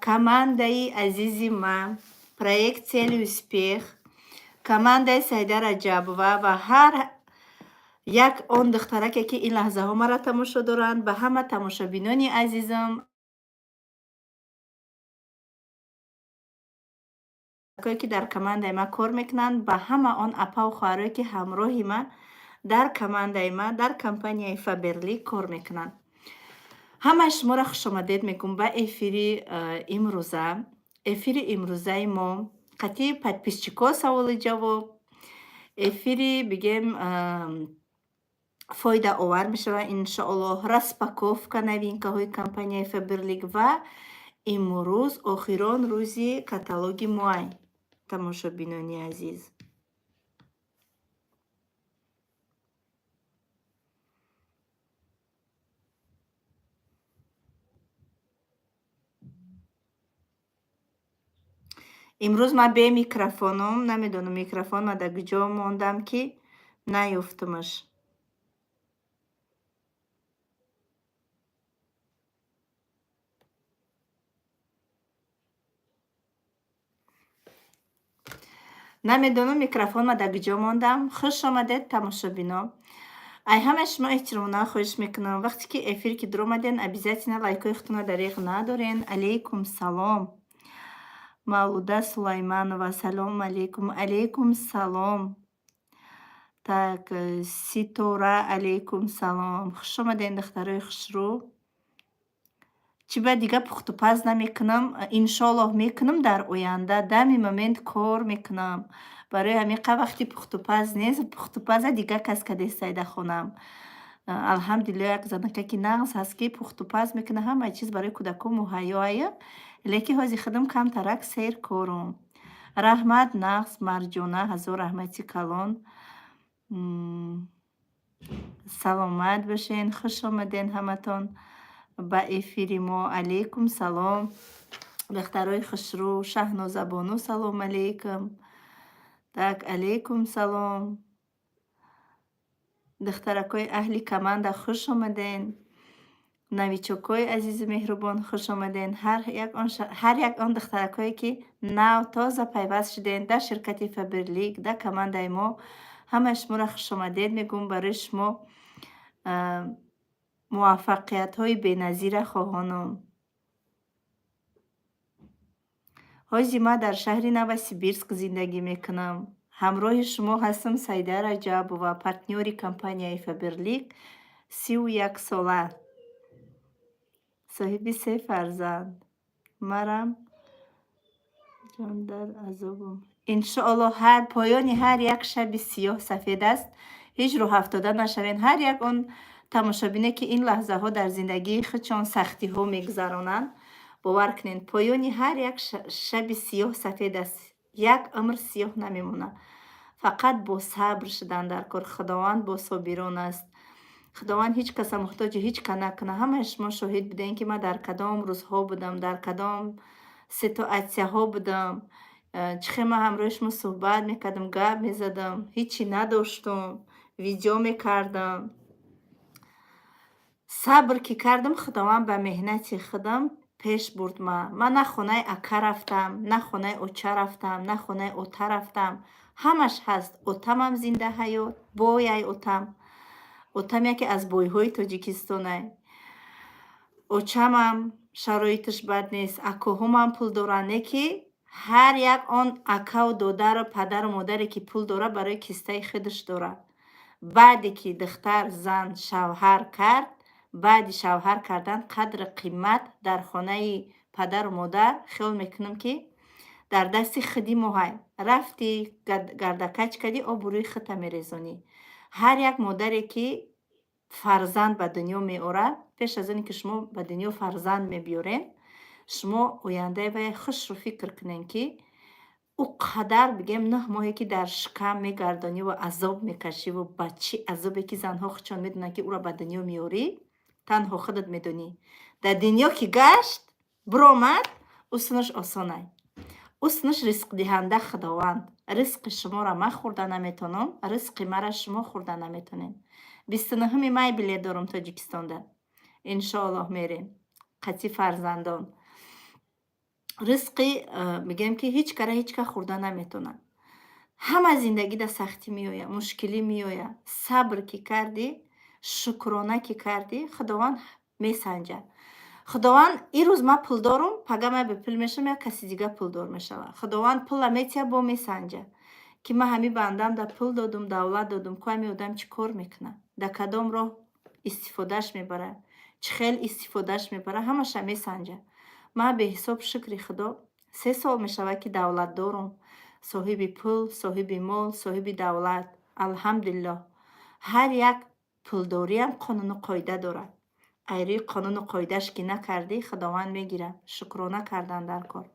Командаи азизи ман, проект «Цели успех», командаи Саида Раҷабова ва ҳар як он духтараке, ки ин лаҳзаҳо маро тамошо доранд, ба ҳама тамошобинони азизам ки дар командаи ман кор мекунанд, ба ҳама он апаву хоҳарое, ки ҳамроҳи ман дар командаи ман, дар компанияи Фаберлик кор мекунанд. Ҳамаи шуморо хушомадед мегӯм ба эфири имрӯза. Эфири имрӯзаи мо қатъи подписчикҳо саволи ҷавоб, эфири бигем фоидаовар мешавад, иншоаллоҳ. Распаковка новинкаҳои компанияи Фаберлик ва имрӯз охирон рӯзи каталоги моай, тамошобинони азиз. Имрӯз ман бе микрофоном, намедонам, микрофон ма дар куҷо мондам, ки наёфтумаш. Намедонам, микрофон ма дар куҷо мондам. Хуш омадед, тамошобино. Ай ҳамаи шумо эҳтиромона хоҳиш мекунам, вақте ки эфир ки дуромаден, обязательно лайкҳои худтонро дареғ надорен. Алейкум салом, Мавлуда Сулайманова, салому алейкум. Алейкум салом. Так, Ситора, алейкум салом. Хуш омаден, духтарои хушрӯ. Чӣ ба дига пухтупаз намекунам? Иншоаллоҳ, мекунам дар оянда. Дами момент кор мекунам. Барои ҳамин қа вақти пухтупаз нест, пухтупаза дига кас кадестай дар хонаам. Алҳамдулиллоҳ, як занакаки нағз ҳаст, ки пухтупаз мекунад, ҳамаи чиз барои кӯдакҳо муҳайё ая, лекин ҳози худам камтарак серкорум. Раҳмат, нағз, Марҷона, ҳазор раҳмати калон. Саломат бошен, хуш омаден ҳаматон ба эфири мо. Алейкум салом, духтарои хушрӯ. Шаҳнозабону, салом алейкум. Так, алейкум салом. Духтаракҳои аҳли команда, хуш омаден. Новичокҳои азизу меҳрубон, хуш омаден. Ҳар як он духтаракҳое, ки нав тоза пайваст шуден дар ширкати Фаберлик, дар командаи мо, ҳамаи шуморо хушомадед мегӯм. Барои шумо муваффақиятҳои беназира хоҳонам. Ҳози ман дар шаҳри Новосибирск зиндагӣ мекунам. Ҳамроҳи шумо ҳастам Саида Раҷабова, партнёри компанияи Фаберлик, 31 сола, соҳиби се фарзанд. Марам ҷон дар азобам. Иншоаллоҳ, ҳар поёни ҳар як шаби сиёҳ сафед аст. Ҳеҷ рӯҳафтода нашавед. Ҳар як он тамошобине, ки ин лаҳзаҳо дар зиндагии худшон сахтиҳо мегузаронанд, бовар кунед, поёни ҳар як шаби сиёҳ сафед аст. Як умр сиёҳ намемонад. Фақат бо сабр шудан дар кор. Худованд бо собирон аст. Худованд ҳеҷ каса муҳтоҷи ҳеҷ ка накунад. Ҳамаи шумо шоҳид будем, ки ман дар кадом рӯзҳо будам, дар кадом ситуатсияҳо будам, чӣ хел ман ҳамроҳи шумо суҳбат мекардам, гап мезадам, ҳечи надоштум, видео мекардам. Сабр ки кардам, Худованд ба меҳнати худам пеш бурд ман. Ман на хонаи ака рафтам, на хонаи оча рафтам, на хонаи ота рафтам. Ҳамаш ҳаст. Отамам зинда ҳаёт, бояй отам. Отам яке аз бойҳои Тоҷикистонай. Очамам шароиташ бад нест, акоҳомам пул доранд, не ки ҳар як он акаву додару падару модаре, ки пул дорад, барои кистаи худаш дорад. Баъде ки духтар, зан шавҳар кард, баъди шавҳар кардан қадру қимат дар хонаи падару модар, хиёл мекунам, ки дар дасти худи моҳай. Рафтӣ, гардакач кардӣ, обрӯи худта мерезонӣ. Ҳар як модаре, ки фарзанд ба дунё меорад, пеш аз оне ки шумо ба дунё фарзанд мебиёрен, шумо ояндаи вай хушрӯ фикр кунед, ки ӯ қадар, бигем, 9 моҳе ки дар шикам мегардониву азоб мекашиву ба чӣ азобе ки занҳо худшон медонанд, ки ӯро ба дунё меорӣ, танҳо худат медонӣ. Дар дунё ки гашт, биромад, ӯ сунаш осонай. Ӯ сунаш ризқдиҳанда Худованд. Ризқи шуморо ман хӯрда наметавонам, ризқи маро шумо хӯрда наметавонед. 29-уми май билет дорам Тоҷикистонда. Иншоаллоҳ, мерем. Қатъи фарзандон. Ризқи, мегӯем, ки ҳеҷ кара ҳеҷ кас хӯрда наметавонад. Ҳама зиндагида сахтӣ меояд, мушкилӣ меояд. Сабр ки кардӣ, шукрона ки кардӣ, Худованд месанҷад. Худованд ин рӯз ман пул дорум, пага ман бепул мешавам, як каси дига пулдор мешавад. Худованд пула метиҳад, бо месанҷад, ки ман ҳамин бандам да пул додум, давлат додум, ку ҳамин одам чӣ кор мекунад, дар кадом роҳ истифодааш мебарад, чӣ хел истифодааш мебарад, ҳамаша месанҷад. Ман беҳисоб шукри Худо, 3 сол мешавад, ки давлатдорум, соҳиби пул, соҳиби мол, соҳиби давлат. Алҳамдулиллоҳ. Ҳар як пулдориам қонуну қоида дорад. Айрӯи қонуну қоидааш ки накардӣ, Худованд мегирад. Шукрона кардан дар кор.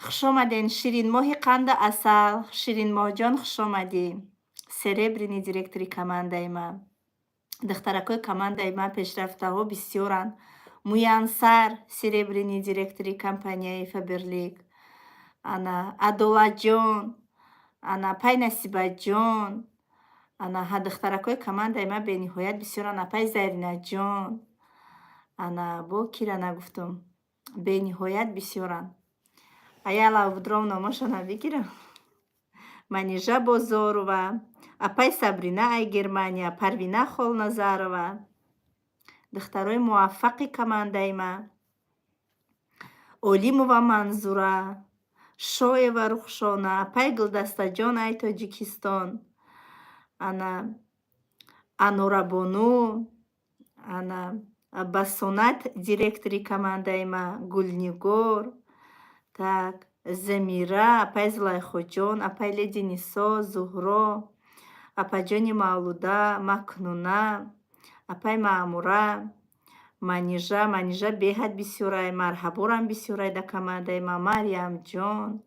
Хушомаден, Ширинмоҳи қанду асал. Ширинмоҳҷон, хушомадӣ. Серебряный директори командаи ман. Духтаракҳои командаи ман пешрафтаҳо бисёранд. Муянсар, серебряный директори компанияи Фаберлик. Ана Адолатҷон, ана апай Насибаҷон, ана ҳа, духтаракҳои командаи ман бениҳоят бисёранд. Апай Заринаҷон, ана бо кира нагуфтум. Бениҳоят бисёранд. Аяла будром, номошона бигирам. Манижа Бозорова, апай Сабрина ай Германия, Парвина Холназарова. Духтарои муваффақи командаи ман. Олимова Манзура, Шоева Рухшона, апай Гулдастаҷон ай Тоҷикистон, ана Анорабону, ана Басонат, директори командаи ман, Гулнигор, так, Замира, апай Зулайхоҷон, апай Леди Нисо, Зуҳро, апаҷони Мавлуда, Макнуна, апай Маъмура, Манижа. Манижа беҳад бисёрай, марҳаборам бисёрай дар командаи ман. Марьямҷон,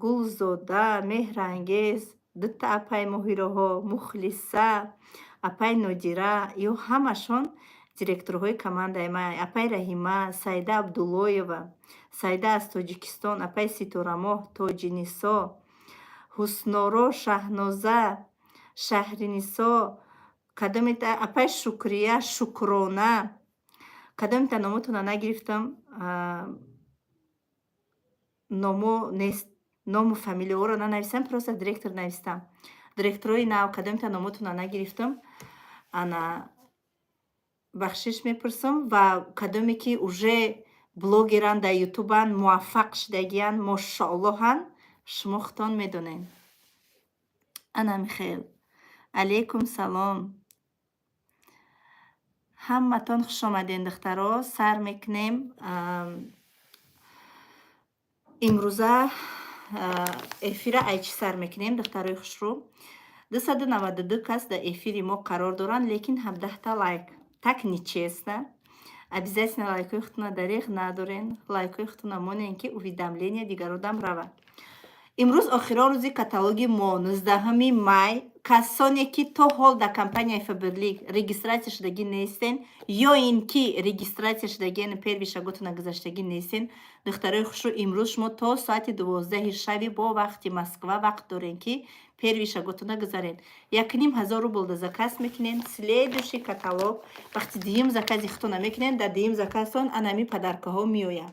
Гулзода, Меҳрангез, дута апай Моҳироҳо, Мухлиса, апай Нодира. Ё ҳамашон директорҳои командаи ман. Апай Раҳима, Саида Абдуллоева, Саида аз Тоҷикистон, апай Ситорамоҳ, Тоҷинисо, Ҳусноро, Шаҳноза, Шаҳринисо, кадомета, апай Шукрия, Шукрона. Кадомета номотона нагирифтам, номо нест, ному фамилияҳоро нанависам, просто директор навистам. Директорои нав, кадомета номотона нагирифтам, ана бахшиш мепурсам. Ва кадоме ки уже блогеранд, дар ютубанд, муваффақ шудагиянд, мошоаллоҳанд, шумо худтон медонед. Ана Михаил, алейкум салом, ҳаматон хушомаден, духтаро. Сар мекунем имрӯза эфира. Ай чӣ сар мекунем, духтарои хушрӯ? 292 кас дар эфири мо қарор доранд, лекин 17-та лайк. Так нечестно. Обязательно лайкҳои худтона дареғ надорен, лайкҳои худтона монен, ки уведомления дигародам равад. Имрӯз охирон рӯзи каталоги мо, 19 май. Касоне ки то ҳол дар компанияи Фаберлик регистрация шудагӣ нестен ё ин ки регистрация шудагиен, первый шаготона гузаштагӣ нестен, духтарои хушрӯ, имрӯз шумо то соати 12-и шаби бо вақти Москва вақт дорен, ки первый шаготона гузарен. 1500 рубл да заказ мекунен. Следующий каталог, вақти дуюм закази худтона мекунен, дар дуюм заказтон анами подаркаҳо меояд.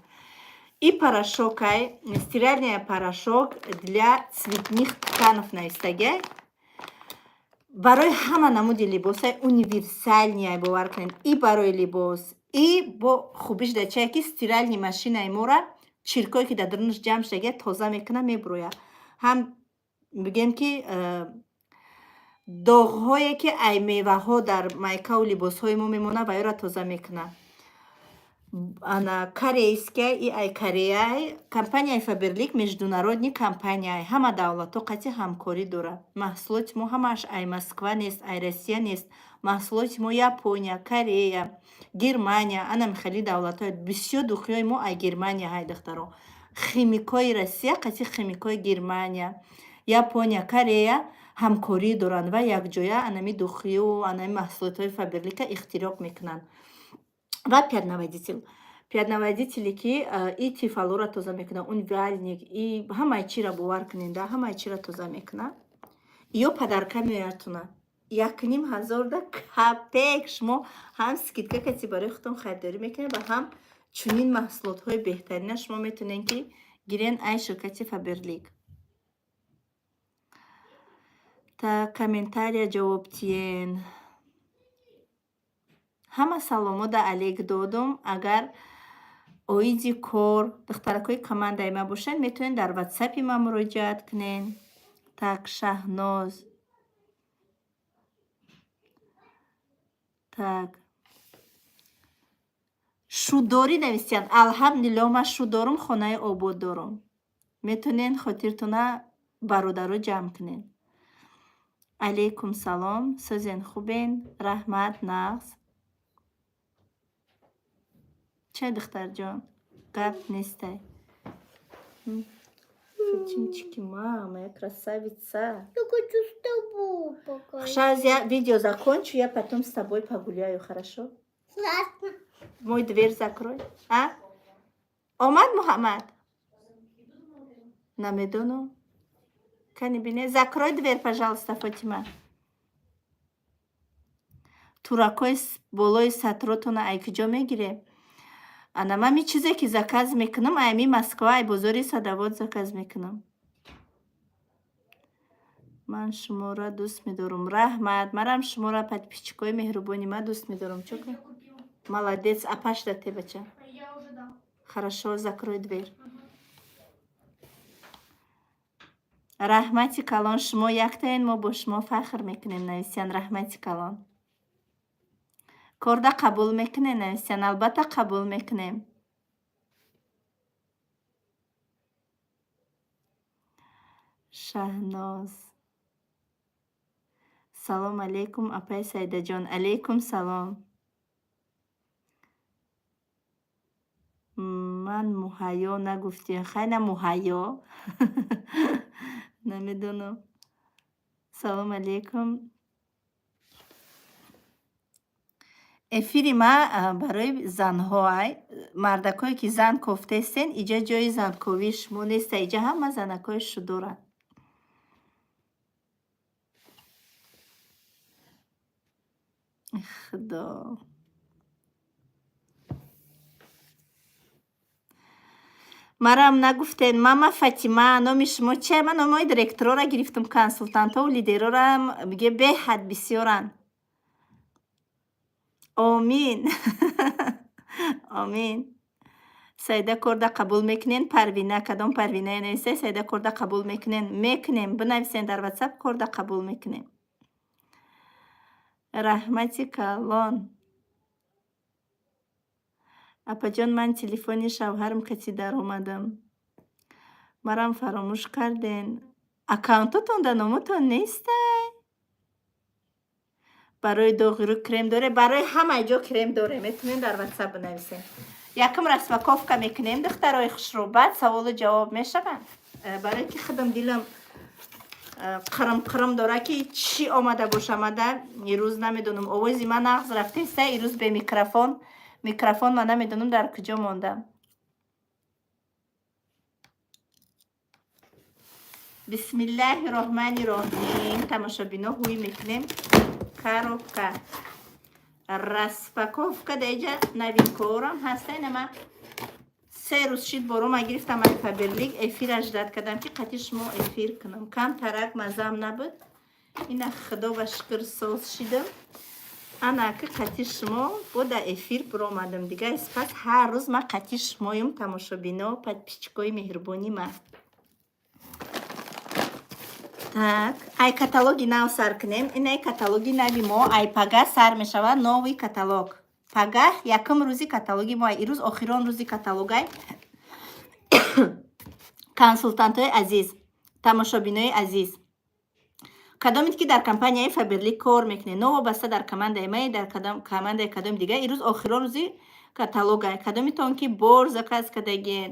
И порошокай, стиральный порошок для цветных тканов навистагай, барои ҳама намуди либосай, универсальный. Бовар кунед, и барои либос, и бо хубиш дар чае, ки стиральный машинаи мора чиркое ки дар дарунаш ҷамъ шудагия, тоза мекунад, мебурояд. Ҳам бигем, ки доғҳое ки ай меваҳо дар майкаву либосҳои мо мемонад, ва ёро тоза мекунад. Ана корейская и ай Кореяй. Компанияи Фаберлик международный компанияй, ҳама давлатҳо қатъи ҳамкорӣ дорад. Маҳсулоти мо ҳамааш ай Москва нест, ай Россия нест. Маҳсулоти мо Япония, Корея, Германия, ана михали давлатҳо. Бисёр духиҳои мо ай Германия ҳай, духтаро. Химикҳои Россия қатъи химикҳои Германия, Япония, Корея ҳамкорӣ доранд ва якҷоя анами духию анами маҳсулотҳои Фаберлика ихтироъ мекунанд. Ва пятновыводитель, пятновыводителе ки и Тефалора тоза мекунад, умывальник и ҳамаи чиро, бовар кунед, ҳамаи чиро тоза мекунад. Ё подарка меоядтуна 1500 да капек. Шумо ҳам скидка каси барои худтон харидорӣ мекунед ва ҳам Чунин маҳсулотҳои беҳтарина шумо метавонед, ки гирен ай ширкати Фаберлик. Та комментария ҷавоб тиен. Ҳама саломо да алек додум. Агар оиди кор духтаракҳои командаи ман бошанд, метавонед дар ватсапи ман муроҷиат кунед. Так, Шаҳноз. Так. Шудорӣ нависиянд. Алҳамдулиллоҳ, ман шу дорум, хонаи обод дорум. Метавонед хотиртона бародаро ҷамъ кунед. Алейкум салом, сӯзен, хубен? Раҳмат, нағз. Ча, духтарҷон, гап нестай. Фатимчики, моя красавица. Я хочу с тобой поговорить. Сейчас я видео закончу, я потом с тобой погуляю, хорошо? Ладно. Мой дверь закрой. А? Омад Муҳаммад? Намедонам. Кани бине. Закрой дверь, пожалуйста, Фатима. Туракҳои болои сатротона ай куҷо мегирем? Ана ман ми чизе ки заказ мекунам, ай ми Москва, ай бозори Садовод заказ мекунам. Ман шуморо дӯст медорам. Раҳмат. Марам шуморо, подписчикои меҳрубони ман, дӯст медорам. Чо? Я купил. Молодец. Апаш да те, бача. Я уже дал. Хорошо, закрой дверь. Раҳмати калон, шумо яктаен, мо бо шумо фахр мекунем, нависиян. Раҳмати калон. Корда қабул мекунем, нависиян. Албатта, қабул мекунем. Шаҳноз. Салом алейкум, апай Саидаҷон. Алейкум салом. Ман муҳайё нагуфтем. Хай, на муҳайё. Намедонам. Салом алейкум. Эфири ма барои занҳо ай. Мардакое ки зан кофтаестен, иҷа ҷои занковии шумо неста. Иҷа ҳама занакҳои шудоранд. Худо. Марам нагуфтен, мама Фатима, номи шумо чия? Ман номҳои директорора гирифтам, консултантҳову лидерорам миге беҳад бисёранд. Омин. Омин. Саида, корда қабул мекунен? Парвина, кадом Парвинае нависай? Саида, корда қабул мекунен? Мекунем. Бинависен дар ватсап, корда қабул мекунем. Раҳмати калон. Апаҷон, ман телефони шавҳарам кати даромадам. Марам фаромӯш карден. Аккаунтотон дар номотон нестай? Барои доғи рӯ крем доре? Барои ҳамаи ҷо крем доре. Метавонед дар ватсап бинависем. Якум распаковка мекунем, духтарои хушрӯ, баъд саволу ҷавоб мешаванд. Барое ки худам дилам қирм қирм дора, ки чӣ омада бошамада ирӯз намедонам. Овози ман нағз рафтеста ирӯз бе микрофон. Микрофон ман намедонам дар куҷо мондам. Бисмиллаҳи роҳмани роҳим. Тамошобино, ҳуй мекунем. Коробка. Распаковка даиҷа новинкорам ҳаста. Ина 3 рӯз шид борома гирифтам ай Фаберлик, эфираш дад кардам, ки қати шумо эфир кунам. Кам тарак мазам набуд. Ина худо ба шукр, соз шидам. Ана ки қати шумо бо да эфир биромадам. Дигар спас ҳар рӯз ман қати шумоюм, тамошобино, подписчикои меҳрубони ман. Так, ай каталоги нав сар кунем. Ин ай каталоги нави мо, ай пага сар мешавад новый каталог. Пагаҳ якум рӯзи каталоги мо, ирӯз охирон рӯзи каталогай. Консултантҳои азиз, тамошобинои азиз, кадомед ки дар компанияи Фаберлик кор мекунед, новобаста дар командаи май, дар командаи кадоми дигар, ирӯз охирон рӯзи каталогай. Кадомитон ки бор заказ кардагиен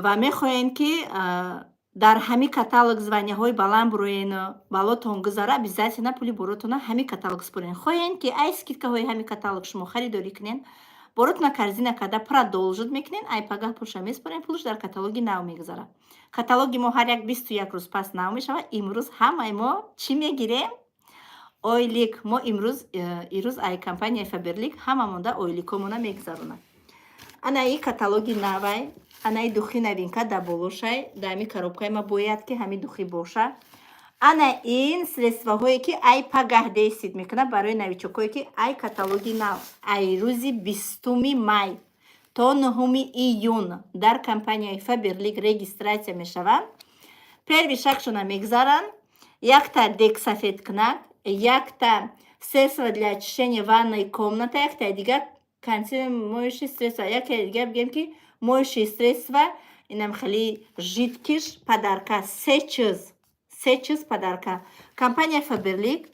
ва мехоҳед, ки дар ҳами каталог званияҳои баланд буроену балотон гузара, обязательно пули боротона ҳами каталог супорен. Хоҳем, ки ай скидкаҳои ҳами каталог шумо харидорӣ кунен, боротона корзина карда продолжить мекунен, ай пагаҳ пулша месупорен, пулш дар каталоги нав мегузарад. Каталоги мо ҳар як 21 рӯз пас нав мешавад. Имрӯз ҳамаи мо чӣ мегирем? Ойлик. Мо имрӯз, ирӯз ай компанияи Фаберлик ҳама монда ойликҳомона мегузаронад. Ана и каталоги навай, ана и духи новинка да болошай, да ҳами коробкаи ма бояд ки ҳами духи боша. Ана ин средствоҳое ки ай пагаҳ действовать мекунад барои новичокое ки ай каталоги нав, ай рӯзи 20-уми май то 9-уми июн дар компанияи Фаберлик регистрация мешаванд. Первый шагшона мегзаранд: якта дегсафедкунак, якта средство для очищения ванной комната, якта дигар консилер, моющий средство, яке дигар бигем ки моющий средство, инам хеле жидкиш подарка. Се чиз, се чиз подарка. Компания Фаберлик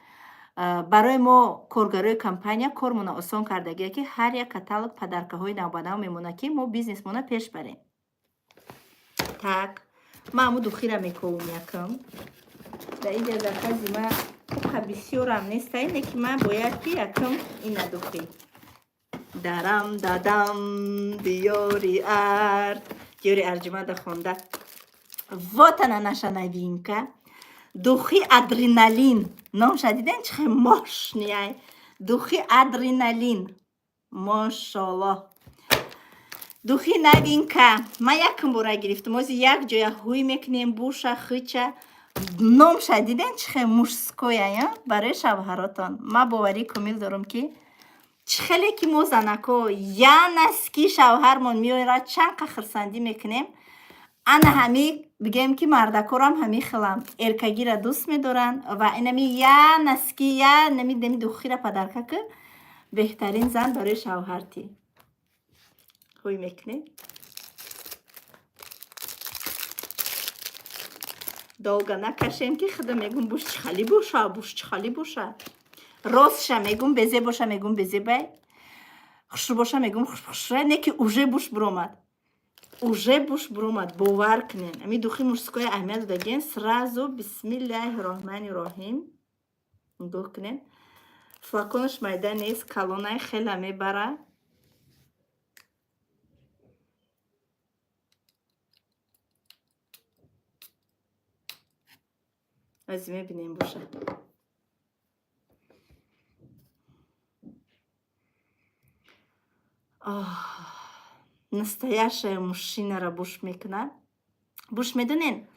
барои мо, коргарои компания, кормона осон кардагия, ки ҳар як каталог подаркаҳои навбанав мемонад, ки мо бизнесмона пеш барем. Так, ман ҳаму духира мековум якам. Дар инҷа закази ма уқа бисёрам нестай, не ки ман бояд ки якам ина духи дарам дадам диёри ард, диёри Арҷумада хонда. Вот она, наша новинка, духи Адреналин. Номша диден, чӣ хел мощный ай духи Адреналин. Мошоллоҳ, духи новинка ман якум бора гирифтам. Ози як ҷоя ҳуй мекунем буша хича. Номша диден, чӣ хел мужской ая, барои шавҳаротон. Ман боварии комил дорам, ки чӣ хеле ки мо занако я носки шавҳармон меояд, чанд қа хурсандӣ мекунем, ана ҳами бигем ки мардакорам ҳами хелам эркагира дӯст медоранд. Ва инами я носки, я нами духира подарка ки беҳтарин зан барои шавҳарти ҳуй мекунем. Долго накашем, ки худо мегум буш чӣ хали боша, буш чӣ хали боша. Ростша мегум, безе боша мегум, безебай, хушрӯ боша мегум, хушрӯ. Не ки уже буш буромад, уже буш буромад, бовар кунен. Ами духи мужской аҳамият додагиен. Сразу бисмиллаҳи роҳмани роҳим. Нигоҳ кунен, флаконаш майда нест, калонай, хела мебара. Ази мебинем боша. Настоящая мужчинаро буш мекунад. Буш медонен,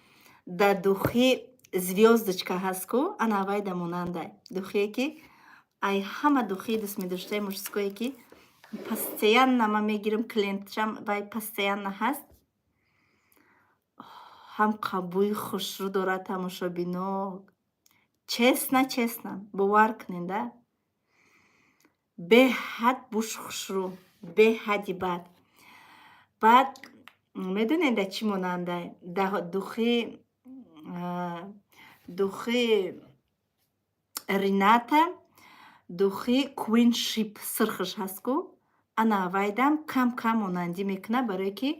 дар духи Звёздочка ҳаст ку, ана вайда монандай духие, ки ай ҳама духии дӯст медоштаи мужское, ки постоянно ман мегирам, клиентшам вай постоянно ҳаст. Ҳам бӯи хушрӯ дорад, тамошобино. Честно, честно, бовар кунед, да, беҳад буш хушрӯ, беҳади бад. Баъд медонед, да чӣ монандай? Да духи Рената, духи Queenship сирхаш ҳаст ку, ана вайдам кам кам монандӣ мекунад, барое ки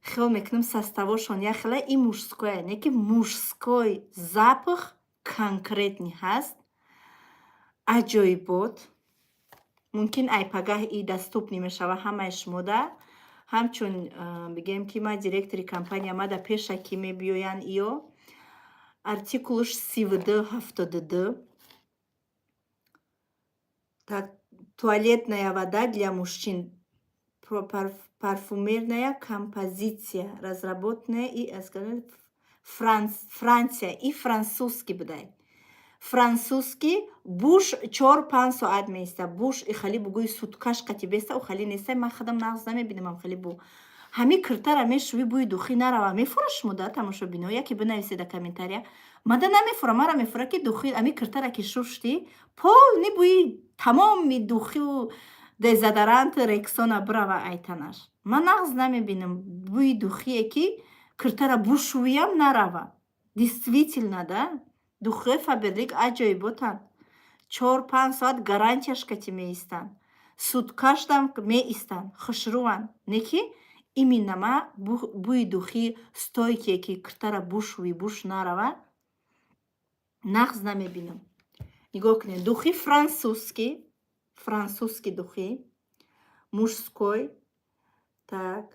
хиёл мекунам составошон як хела. И мужское, не ки мужской запах конкретный ҳаст, аҷоибот. Мумкин ай пагаҳ и доступный мешава ҳамаи шумода. Ҳамчун бигем ки ман директори компания, мада пешакӣ мебиёянд. Иё артикулш 3272. Так, туалетная вода для мужчин, парфюмерная композиция, разработанная и Франция и французский будай. Французский буш 4-5 соат меиста. Буш и хали бугӯи суткаш қати беста, хали неста. Ман худам нағз намебинам хали бу. Ҳами киртара мешӯӣ, бӯи духӣ нарава. Мефура шумо да, тамошобино? Яке бинависе да комментария. Мада намефура, мара мефура, ки духи ами киртара ки шуштӣ, полный бӯи тамоми духию дезодорант Рексона бирава айтанаш. Ман нағз намебинам бӯи духие, ки киртара бушӯям нарава. Действительно, да, духиҳои Фаберлик аҷоиботанд. 4-5 соат гарантияш кати меистанд, суткашдам меистанд, хушрӯанд. Не ки именно ма бӯи духи стойкие, ки киртара бушӯӣ, буш нарава, нағз намебинам. Нигоҳ кунед, духи французский, французский духи мужской. Так,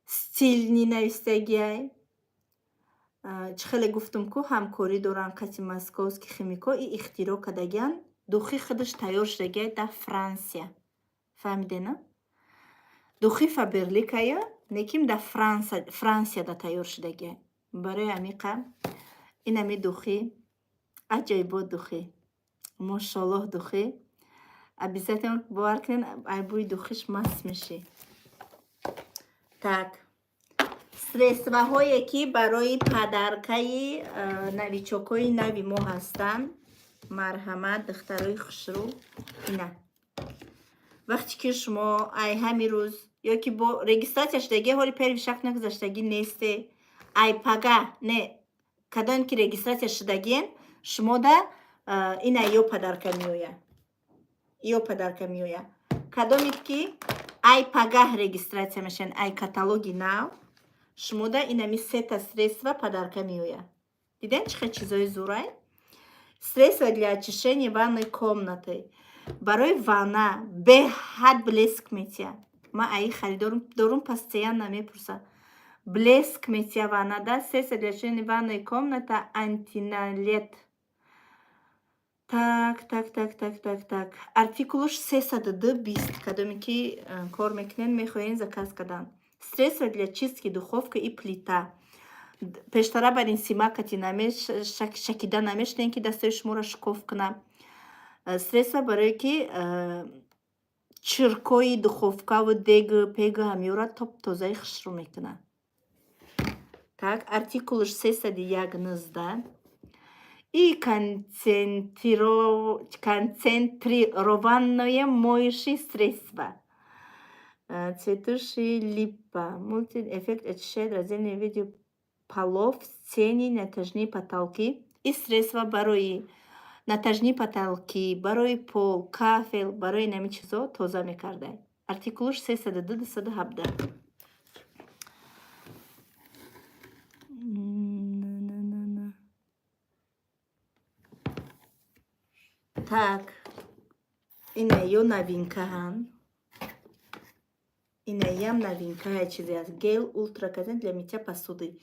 стильный навистагиай. Чӣ хеле гуфтум ку, ҳамкорӣ доранд қати московский химико и ихтироъ кардагиан. Духи худаш тайёр шудагиай дар Франсия, фаҳмидена. Духи Фаберликая, лекин дар Франсияда тайёр шудагия. Барои амиқа инами духи аҷоибот, духи, мошоллоҳ, духи обязательно, бовар кунед, ай бӯи духиш маст мешӣ. Так, средствоҳое, ки барои подаркаи новичокҳои нави мо ҳастанд, марҳамат, духтарои хушрӯ. Ина, вақте ки шумо ай ҳамин рӯз ё ки бо регистрация шудагӣ, ҳоли первый шаг нагузаштагӣ несте, ай пага не, кадоме ки регистрация шудагиен, шумода ина ё подарка меояд, ё подарка меояд. Кадоме ки ай пагаҳ регистрация мешаванд, ай каталоги нав, шумода инами сета средства подарка меояд. Дидем, чӣ хел чизои зурай. Средства для очищения ванной комнаты, барои ванна, беҳад блеск метия. Ман аи харидорум дорум, постоянно мепурсад. Блеск метия ваннада. Средства для очищения ванной комната, антиналет. Так, так, так, так, так, так, артикулуш 302 20. Кадоме ки кор мекунед, мехоҳед заказ кардан. Средства для чистки духовка и плита. Пештара бар ин симакати шакида намешунем, ки дастои шуморо шукоф кунам. Средства барое ки чиркои духовкаву дегу пегу ҳамёра топ тозаи хушрӯ мекунад. Так, артикулш 301 19. И концентрированное моющее средство цветущий липа, мультиэффект, очищает раздельные виды полов, стены, натяжные потолки. И средства барои натяжные потолки, барои пол, кафел, барои нами чизо тоза мекарда. Артикулуш 302 217. Так, ина ё новинкаҳанд. Инаям новинкаҳай, чизе аст. Гель ультра для мытья посуды.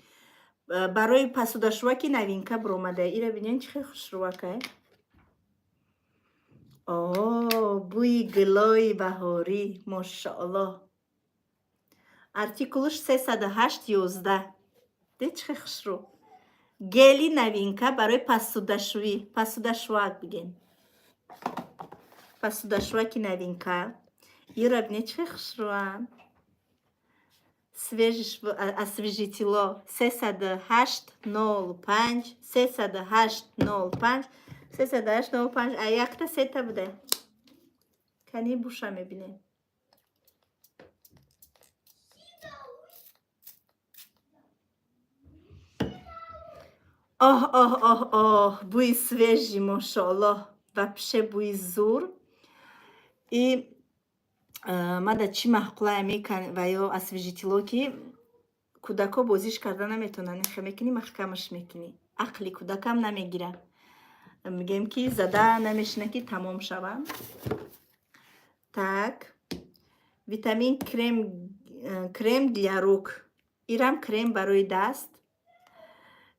Барои посудашӯваки новинка биромада. Ира бинен, чӣ хел хушрӯвакай. О, бӯи гулои баҳорӣ, мошоаллоҳ. Артикулуш 308 11. Де, чӣ хел хушрӯ. Гели новинка барои посудашӯӣ, посудашӯвак бигем. Посудашӯваки новинка. Ира бинед, чӣ хел хушрӯанд. Свежий освежитело 308 05, 308 05, 308 05. А якта сета буде. Кани, буша мебинем. Оҳ, оҳ, оҳ, оҳ, бӯи свежий, мошоаллоҳ, вообще бӯи зур. И мада чӣ маъқулай ва ё освежитело, ки кӯдако бозиш карда наметавонанд. Хе мекунӣ, маҳкамаш мекунӣ, ақли кӯдакам намегирад. Мегӯем, ки зада намешина, ки тамом шаванд. Так, витамин крем, крем для рук. Ирам крем барои даст,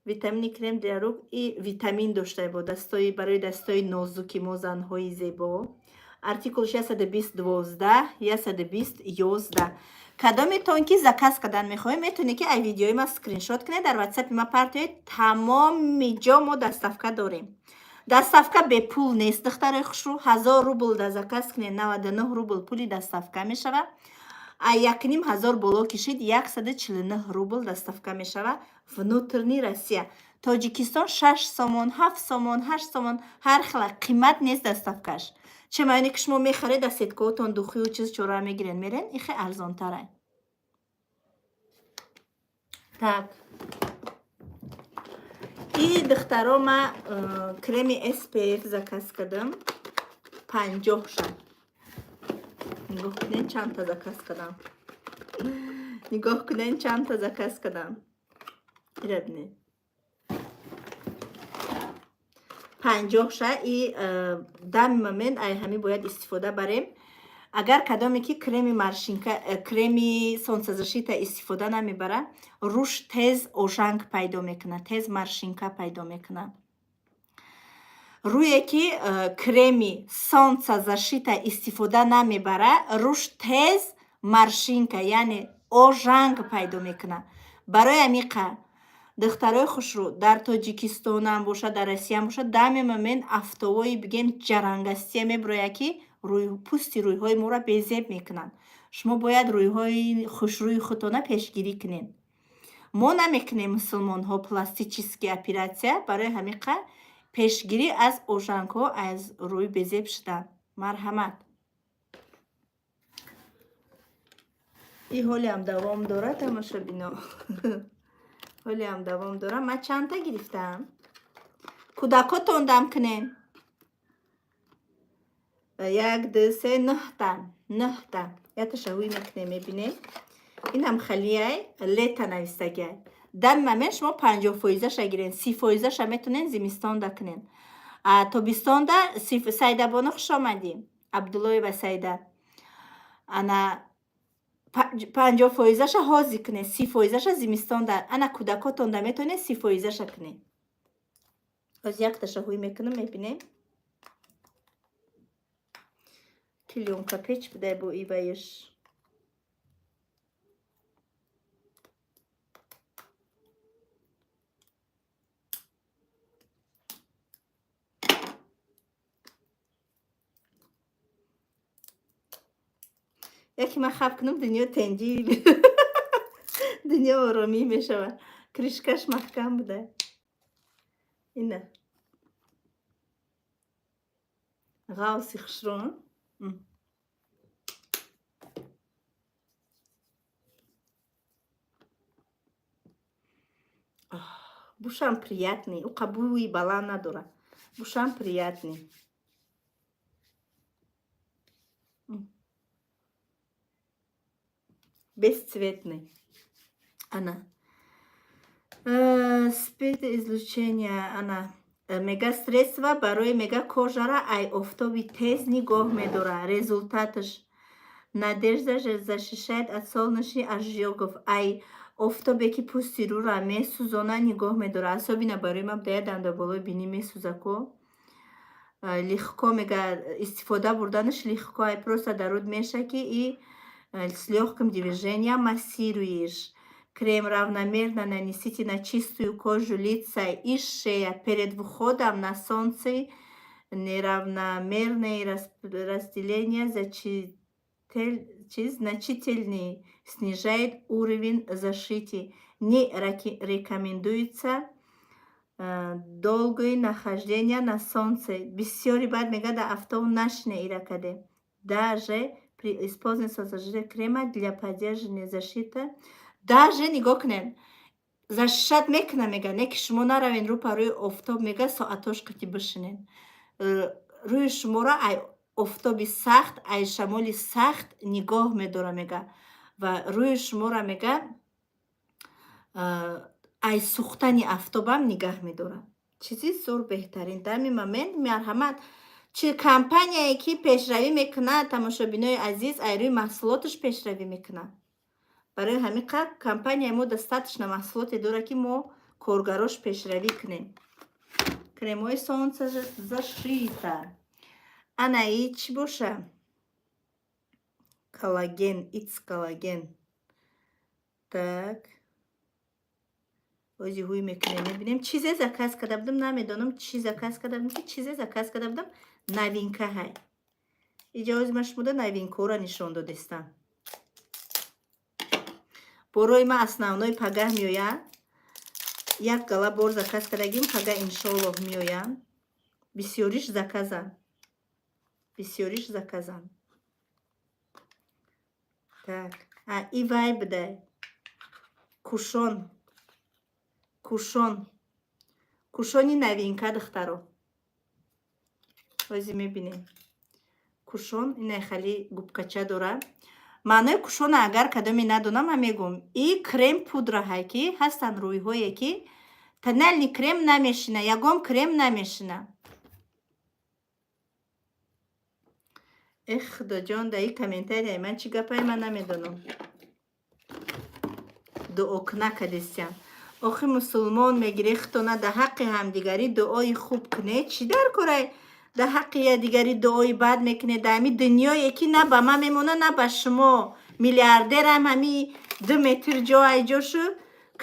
витамини крем для рук и витамин дошта бо дастои, барои дастои нозуки мо, занҳои зебо. Артикулш 120 12, 120 11. Кадометон ки заказ кардан мехоҳем, метавонед, ки ай видеои ма скриншот кунед, дар ватсапи ма партоед. Тамоми ҷо мо доставка дорем. Доставка бепул нест, духтарои хушрӯ. 1000 рубл да заказ кунед, 99 рубл пули доставка мешавад. А 1500 боло кишид, 149 рубл доставка мешавад, внутренний Россия. Тоҷикистон 6 сомон, 7 сомон, 8 сомон, ҳар хела, қимат нест доставкаш. Чӣ маъне, ки шумо мехаред, аз сеткаотон духию чиз чора мегирен, мерен, ихе арзонтара. Так, и духтаро, ма креми SPF заказ кардам, 50 ша. Нигоҳ кунед, чандта заказ кардам. Нигоҳ кунед, чандта заказ кардам. Ира бинед, 50 ша. И дами момент ай ҳамин бояд истифода барем. Агар кадоме ки креми морщинка, креми солнцезащита истифода намебара, рӯш тез ожанг пайдо мекунад, тез морщинка пайдо мекунад. Рӯе ки креми солнцезащита истифода намебара, рӯш тез Морщинка, яъне ожанг пайдо мекунад. Барои амиқа, духтарои хушрӯ, дар Тоҷикистонам бошад, дар Россиям бошад, дами момент афтобҳои, бигем, ҷарангастия мебирояд, ки пӯсти рӯйҳои моро безеб мекунанд. Шумо бояд рӯйҳои хушрӯи худтона пешгирӣ кунед. Мо намекунем, мусулмонҳо, пластический операция. Барои ҳамиқа пешгирӣ аз ожангҳо, аз рӯй безеб шудан, марҳамат. И ҳолиам давом дорад, тамошобино, ҳолиам давом дорад. Ман чандта гирифтам? Кӯдакотон дам кунен. Як, ду, се, нӯҳта, нӯҳта. Якташа ҳуй мекунем, мебинем. Инам халияй лета навистагиай. Дар момент шумо 50 фоизаша гирен, 30 фоизаша метонен зимистонда кунен, тобистонда. Сайдабону, хуш омадӣ. Абдуллоева Сайда. Ана, 50 фоизаша ҳозир кунед, 30 фоизаша зимистонда. Ана, кӯдакотонда метавонед 30 фоизаша кунед. Ҳозир якташа ҳуй мекунам, мебинем. Клеёнка печ будай бо иваиш. Яке ман хаб кунам, дунё тенҷӣ, дунё оромӣ мешавад. Крышкаш маҳкам буда. Ина, ғавси хушрӯ. М. Бушам приятный, уқа бӯи баланд надорад, бушам приятный. Бесцветный. Ана, спектр излучения. Ана, мега, средства барои, мега, кожара ай офтоби тез нигоҳ медорад. Результаташ надежно защищает от солнечных ожогов. Ай офтобе ки пӯсти рӯра месӯзона, нигоҳ медорад. Особенно барои ман буда, данда болои бинӣ месӯза ко. Легко, мега, истифода бурданаш легко ай, просто дар руд меша ки и с легким движением массируешь. Крем равномерно нанесите на чистую кожу лица и шея перед выходом на солнце. Неравномерное разделение значительно снижает уровень защиты. Не рекомендуется долгое нахождение на солнце. Бисёри баъд мега, дар афтоб нашине иракаде. Даже при использовании солнцезащитного крема для поддержания защиты, даже нигоҳ кунед, защищать мекуна, мега, не ки шумо наравен рӯ па рӯи офтоб, мега, соатош қити бишинен. Рӯи шуморо ай офтоби сахт, ай шамоли сахт нигоҳ медора, мега, ва рӯи шуморо, мега, ай сӯхтани афтобам нигаҳ медорад. Чизи зур, беҳтарин дами момент, марҳамат. Чи компанияе ки пешравӣ мекунад, тамошобинои азиз, ай рӯи маҳсулоташ пешравӣ мекунад. Барои ҳамин қадр компанияи мо достаточно маҳсулоте дорад, ки мо коргарош пешравӣ кунем. Кремҳои солнцезащита. Ана, и чӣ боша? Коллаген, икс коллаген. Так, ози ҳуй мекунем, мебинем. Чизе заказ карда будам, намедонам, чӣ заказ карда будам, ки чизе заказ карда будам, новинка ҳай. Иҷа ози ман шумода новинкаҳоро нишон додестам. Борои ман основной пагаҳ меояд. Як гала бор заказ кардагим, пага иншоаллоҳ меоянд. Бисёриш заказан, бисёриш заказан. Так, а и вай будай, кушон, кушон, кушони новинка, духтаро, ози мебинем. Кушон инай хали губкача дорад. Маънои кушона агар кадоме надонам, ман мегӯм. И крем пудра ҳай, ки ҳастанд рӯйҳое, ки тональный крем намешина, ягон крем намешина. Эх, худоҷон, дар и комментарияи ман чӣ гапае, ман намедонам. Дуо кадестиям. Охи, мусулмон мегирӣ худтона, дар ҳаққи ҳамдигарӣ дуои хуб кунед. Чӣ дар корай дар ҳаққи якдигарӣ дуои бад мекунед? Дар ҳамин дунёе ки на ба ман мемонад, на ба шумо. Миллиардерам, ҳами 2 метр ҷо айҷо шу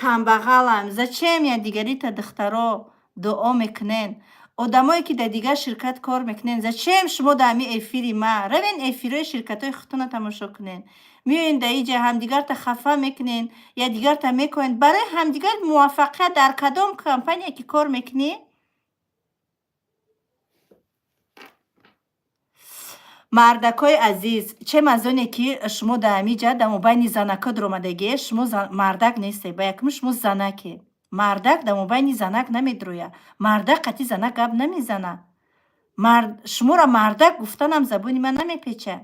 камбағалам. Зачем я дигарита, духтаро, дуо мекунен? Одамое ки дар дигар ширкат кор мекунен, зачем шумо дар ҳами эфири ма? Равен, эфирҳои ширкатҳои худтона тамошо кунен. Меоен дар иҷа, ҳамдигарта хафа мекунен, якдигарта мекоҳен. Барои ҳамдигар муваффақият дар кадом компания ки кор мекунӣ? Мардакои азиз, чем аз оне ки шумо дар ҳамиҷа дар мобайни занако дуромадагие, шумо мардак несте. Ба якуми шумо занаке. Мардак дар мобайни занак намедрояд. Мардак қатъи занак гап намезана. Шуморо мардак гуфтанам забони ман намепечад.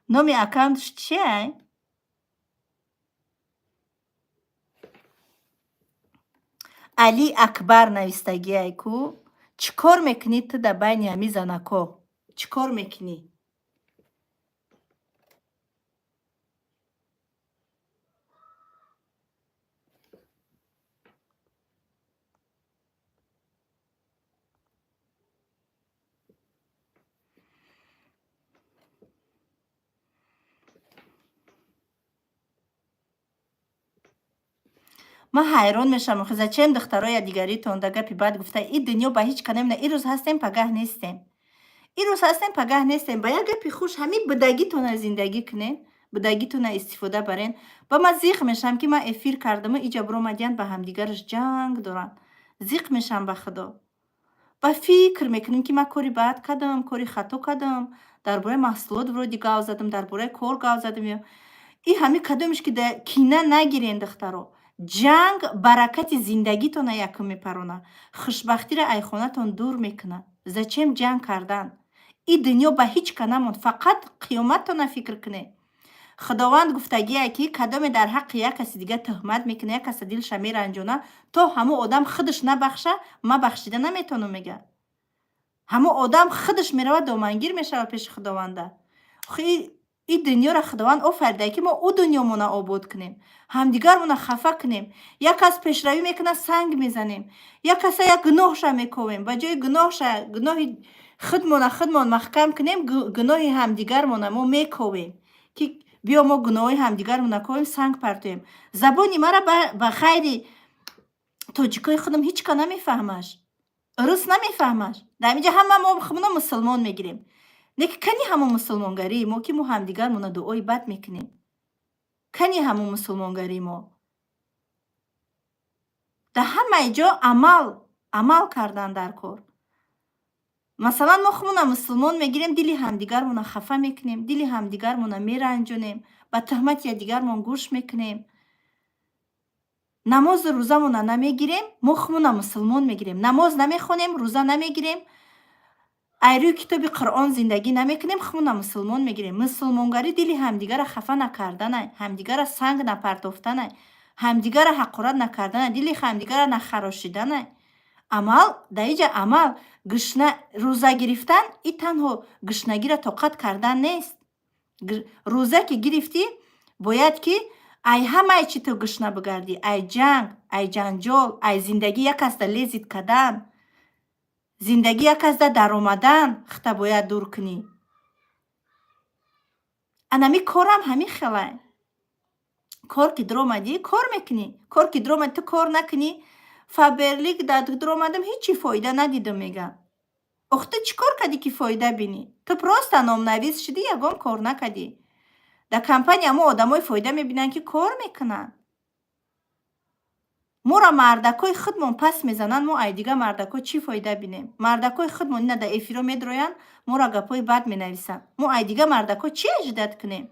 Номи аккаунтш чиай? Али Акбар навистагиай ку. Чӣ кор мекунӣ ту дар байни ҳами занако? Чӣ кор мекунӣ? Ман ҳайрон мешавам, охи зачем, духтаро, якдигаритон да гапи бад гуфта? И дунё ба ҳеҷ ка намена. Ирӯз ҳастем, пагаҳ нестем. Ирӯз ҳастем, пагаҳ нестем. Ба як гапи хуш ҳамин будагитона зиндагӣ кунен, будагитона истифода барен. Ба ман зиқ мешавам, ки ман эфир кардаму иҷа биромадиянд, ба ҳамдигараш ҷанг доранд. Зиқ мешавам, ба худо. Ба фикр мекунем, ки ман кори бад кардам, кори хато кардам, дар бораи маҳсулот вроде гав задам, дар бораи кор гав задам. И ҳамин кадомеш ки кина нагирен, духтаро. Ҷанг баракати зиндагитона якум мепарона, хушбахтиро айхонатон дур мекунад. Зачем ҷанг кардан? И дунё ба ҳеҷ ка намонд, фақат қиёматтона фикр кунед. Худованд гуфтагие, ки кадоме дар ҳаққи як каси дига тӯҳмат мекунад, як каса дилша меранҷона, то ҳамун одам худаш набахша, ман бахшида наметавонам, мега. Ҳамун одам худаш меравад, домангир мешавад пеши Худованда. Охи и дунёро Худованд офаридае, ки мо ӯ дунёмона обод кунем, ҳамдигармона хафа кунем. Як кас пешравӣ мекунад, санг мезанем, як каса як гуноҳша мековем. Ба ҷои гуноҳша, гуноҳи худмона худмон маҳкам кунем, гуноҳи ҳамдигармона мо мековем, ки биё мо гуноҳои ҳамдигармона ковем, санг партоем. Забони мара ба хайри тоҷикои худам ҳеҷ ка намефаҳмаш, рус намефаҳмаш. Дар инҷа ҳама мо худмона мусулмон мегирем. Неки кани ҳамон мусулмонгарии мо, ки мо ҳамдигармона дуои бад мекунем? Кани ҳамон мусулмонгарии мо? Дар ҳамаи ҷо амал, амал кардан дар кор. Масалан, мо худмона мусулмон мегирем, дили ҳамдигармона хафа мекунем, дили ҳамдигармона меранҷонем, ба тӯҳмати якдигармон гӯш мекунем, намозу рӯзамона намегирем. Мо худмона мусулмон мегирем, намоз намехонем, рӯза намегирем, айрӯи китоби Қуръон зиндагӣ намекунем, худмона мусулмон мегирем. Мусулмонгарӣ дили ҳамдигарро хафа накарданай, ҳамдигарро санг напартофтанай, ҳамдигарро ҳақорат накарданай, дили ҳамдигарро нахарошиданай. Амал дар иҷа, амал. Гушна рӯза гирифтан и танҳо гушнагиро тоқат кардан нест. Рӯза ки гирифтӣ, бояд ки ай ҳамаи чӣ ту гушна бигардӣ: ай ҷанг, ай ҷанҷол, ай зиндагӣ як касда лезить кардан, зиндагӣ як касда даромадан, хита бояд дур кунӣ. Анами корам ҳамин хелай. Кор ки дуромадӣ, кор мекунӣ. Кор ки дуромадӣ, ту кор накунӣ. Фаберлик дар дуромадам, ҳечи фоида надидам, мегам. Ох, ту чӣ кор кардӣ, ки фоида бинӣ? Ту просто номнавис шудӣ, ягон кор накардӣ. Дар компания мо одамое фоида мебинанд, ки кор мекунанд. Моро мардакҳои худмон пас мезананд. Мо ай дига мардакҳо чӣ фоида бинем? Мардакҳои худмон ина дар эфиро медроянд, моро гапҳои бад менависанд. Мо ай дига мардакҳо чӣ ожидать кунем?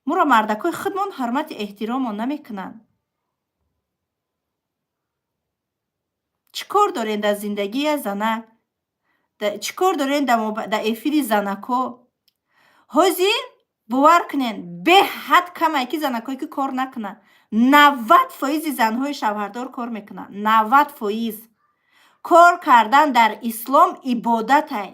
Моро мардакҳои худмон ҳурмати эҳтиромон намекунанд. Чӣ кор дорем дар зиндагии занак? Чӣ кор дорем дар эфири занакҳо? Ҳозир бовар кунед, беҳад камае, ки занакҳое ки кор накунанд. 90 фоизи занҳои шавҳардор кор мекунанд. 90%. Кор кардан дар ислом ибодатай.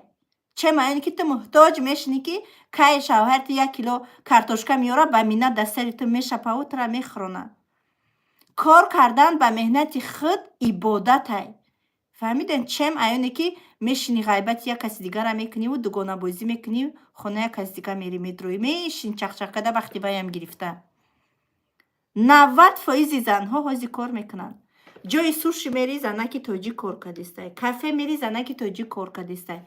Че маъне ки ту муҳтоҷ мешинӣ, ки кай шавҳари ту 1 кило картошка меёрад, ба миннат дар сари ту мешапаву тура мехӯронад. Кор кардан ба меҳнати худ ибодатай. Фаҳмидем, чем аёне ки мешини, ғайбати як каси дигара мекуниву дугонабозӣ мекунӣ, хона як каси дига мери, медроӣ, мешини чақчақ карда, вақти ваям гирифта. 90% занҳо ҳозир кор мекунанд. Ҷои суши мери, занаки тоҷик кор кардистай, кафе мери, занаки тоҷик кор кардистай,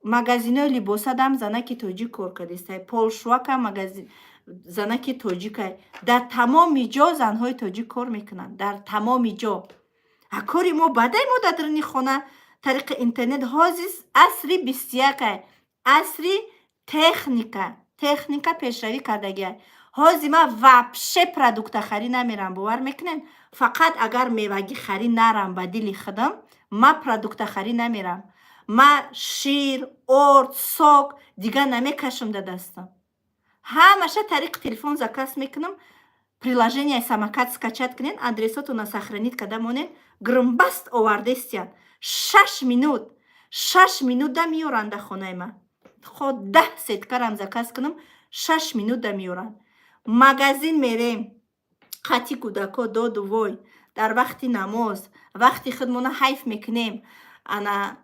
магазинои либосадам занаки тоҷик кор кардистай, полшувакам магазин занаки тоҷикай. Дар тамоми ҷо занҳои тоҷик кор мекунанд, дар тамоми ҷо. А кори мо бадай, мо дар даруни хона тариқи интернет. Ҳозир асри 21-ай, асри техника, техника пешравӣ кардагиай. Ҳозир ман вообще продуктахарӣ намерам, бовар мекунед? Фақат агар мевагӣ харӣ нарам, ба дили худам ман продуктахарӣ намерам. Ман шир, орд, сок дигар намекашам да дастам, ҳамаша тариқи телефон заказ мекунам. Приложение Самокат скачать кунед, адресотона сохранить карда монед, грмбаст овардестиян. 6 минут, 6 минутда меёранд да хонаи ман. Хо 10 сеткарам заказ кунам, 6 минутда меёранд. Магазин мерем қати кӯдако, доду вой, дар вақти намоз вақти худмона ҳайф мекунем. Ана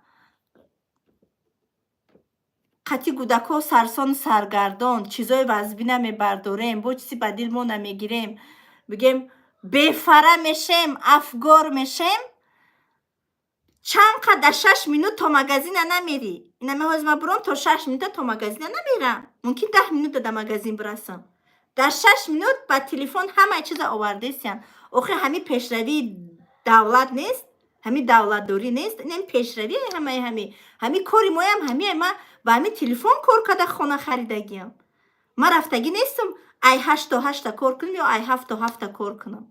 қати кӯдако сарсону саргардон, чизои вазбина мебардорем, бо чизи ба дил мо намегирем, бигем, бефара мешем, афгор мешем. Чанд қад 6 минут то магазина намерӣ? Инаме ҳозир ман буром, то 6 минута то магазина намерам, мумкин 10 минута да магазин бирасам. Дар 6 минут ба телефон ҳамаи чиза овардесиян. Охир ҳами пешравии давлат нест, ҳами давлатдорӣ нест, ин пешравии ҳамаи ҳами кори моям ҳамие. Ма ба ҳами телефон кор карда хона харидагиам. Ман рафтагӣ нестам ай 8 то 8-та кор кунам ё ай 7 то 7-та кор кунам.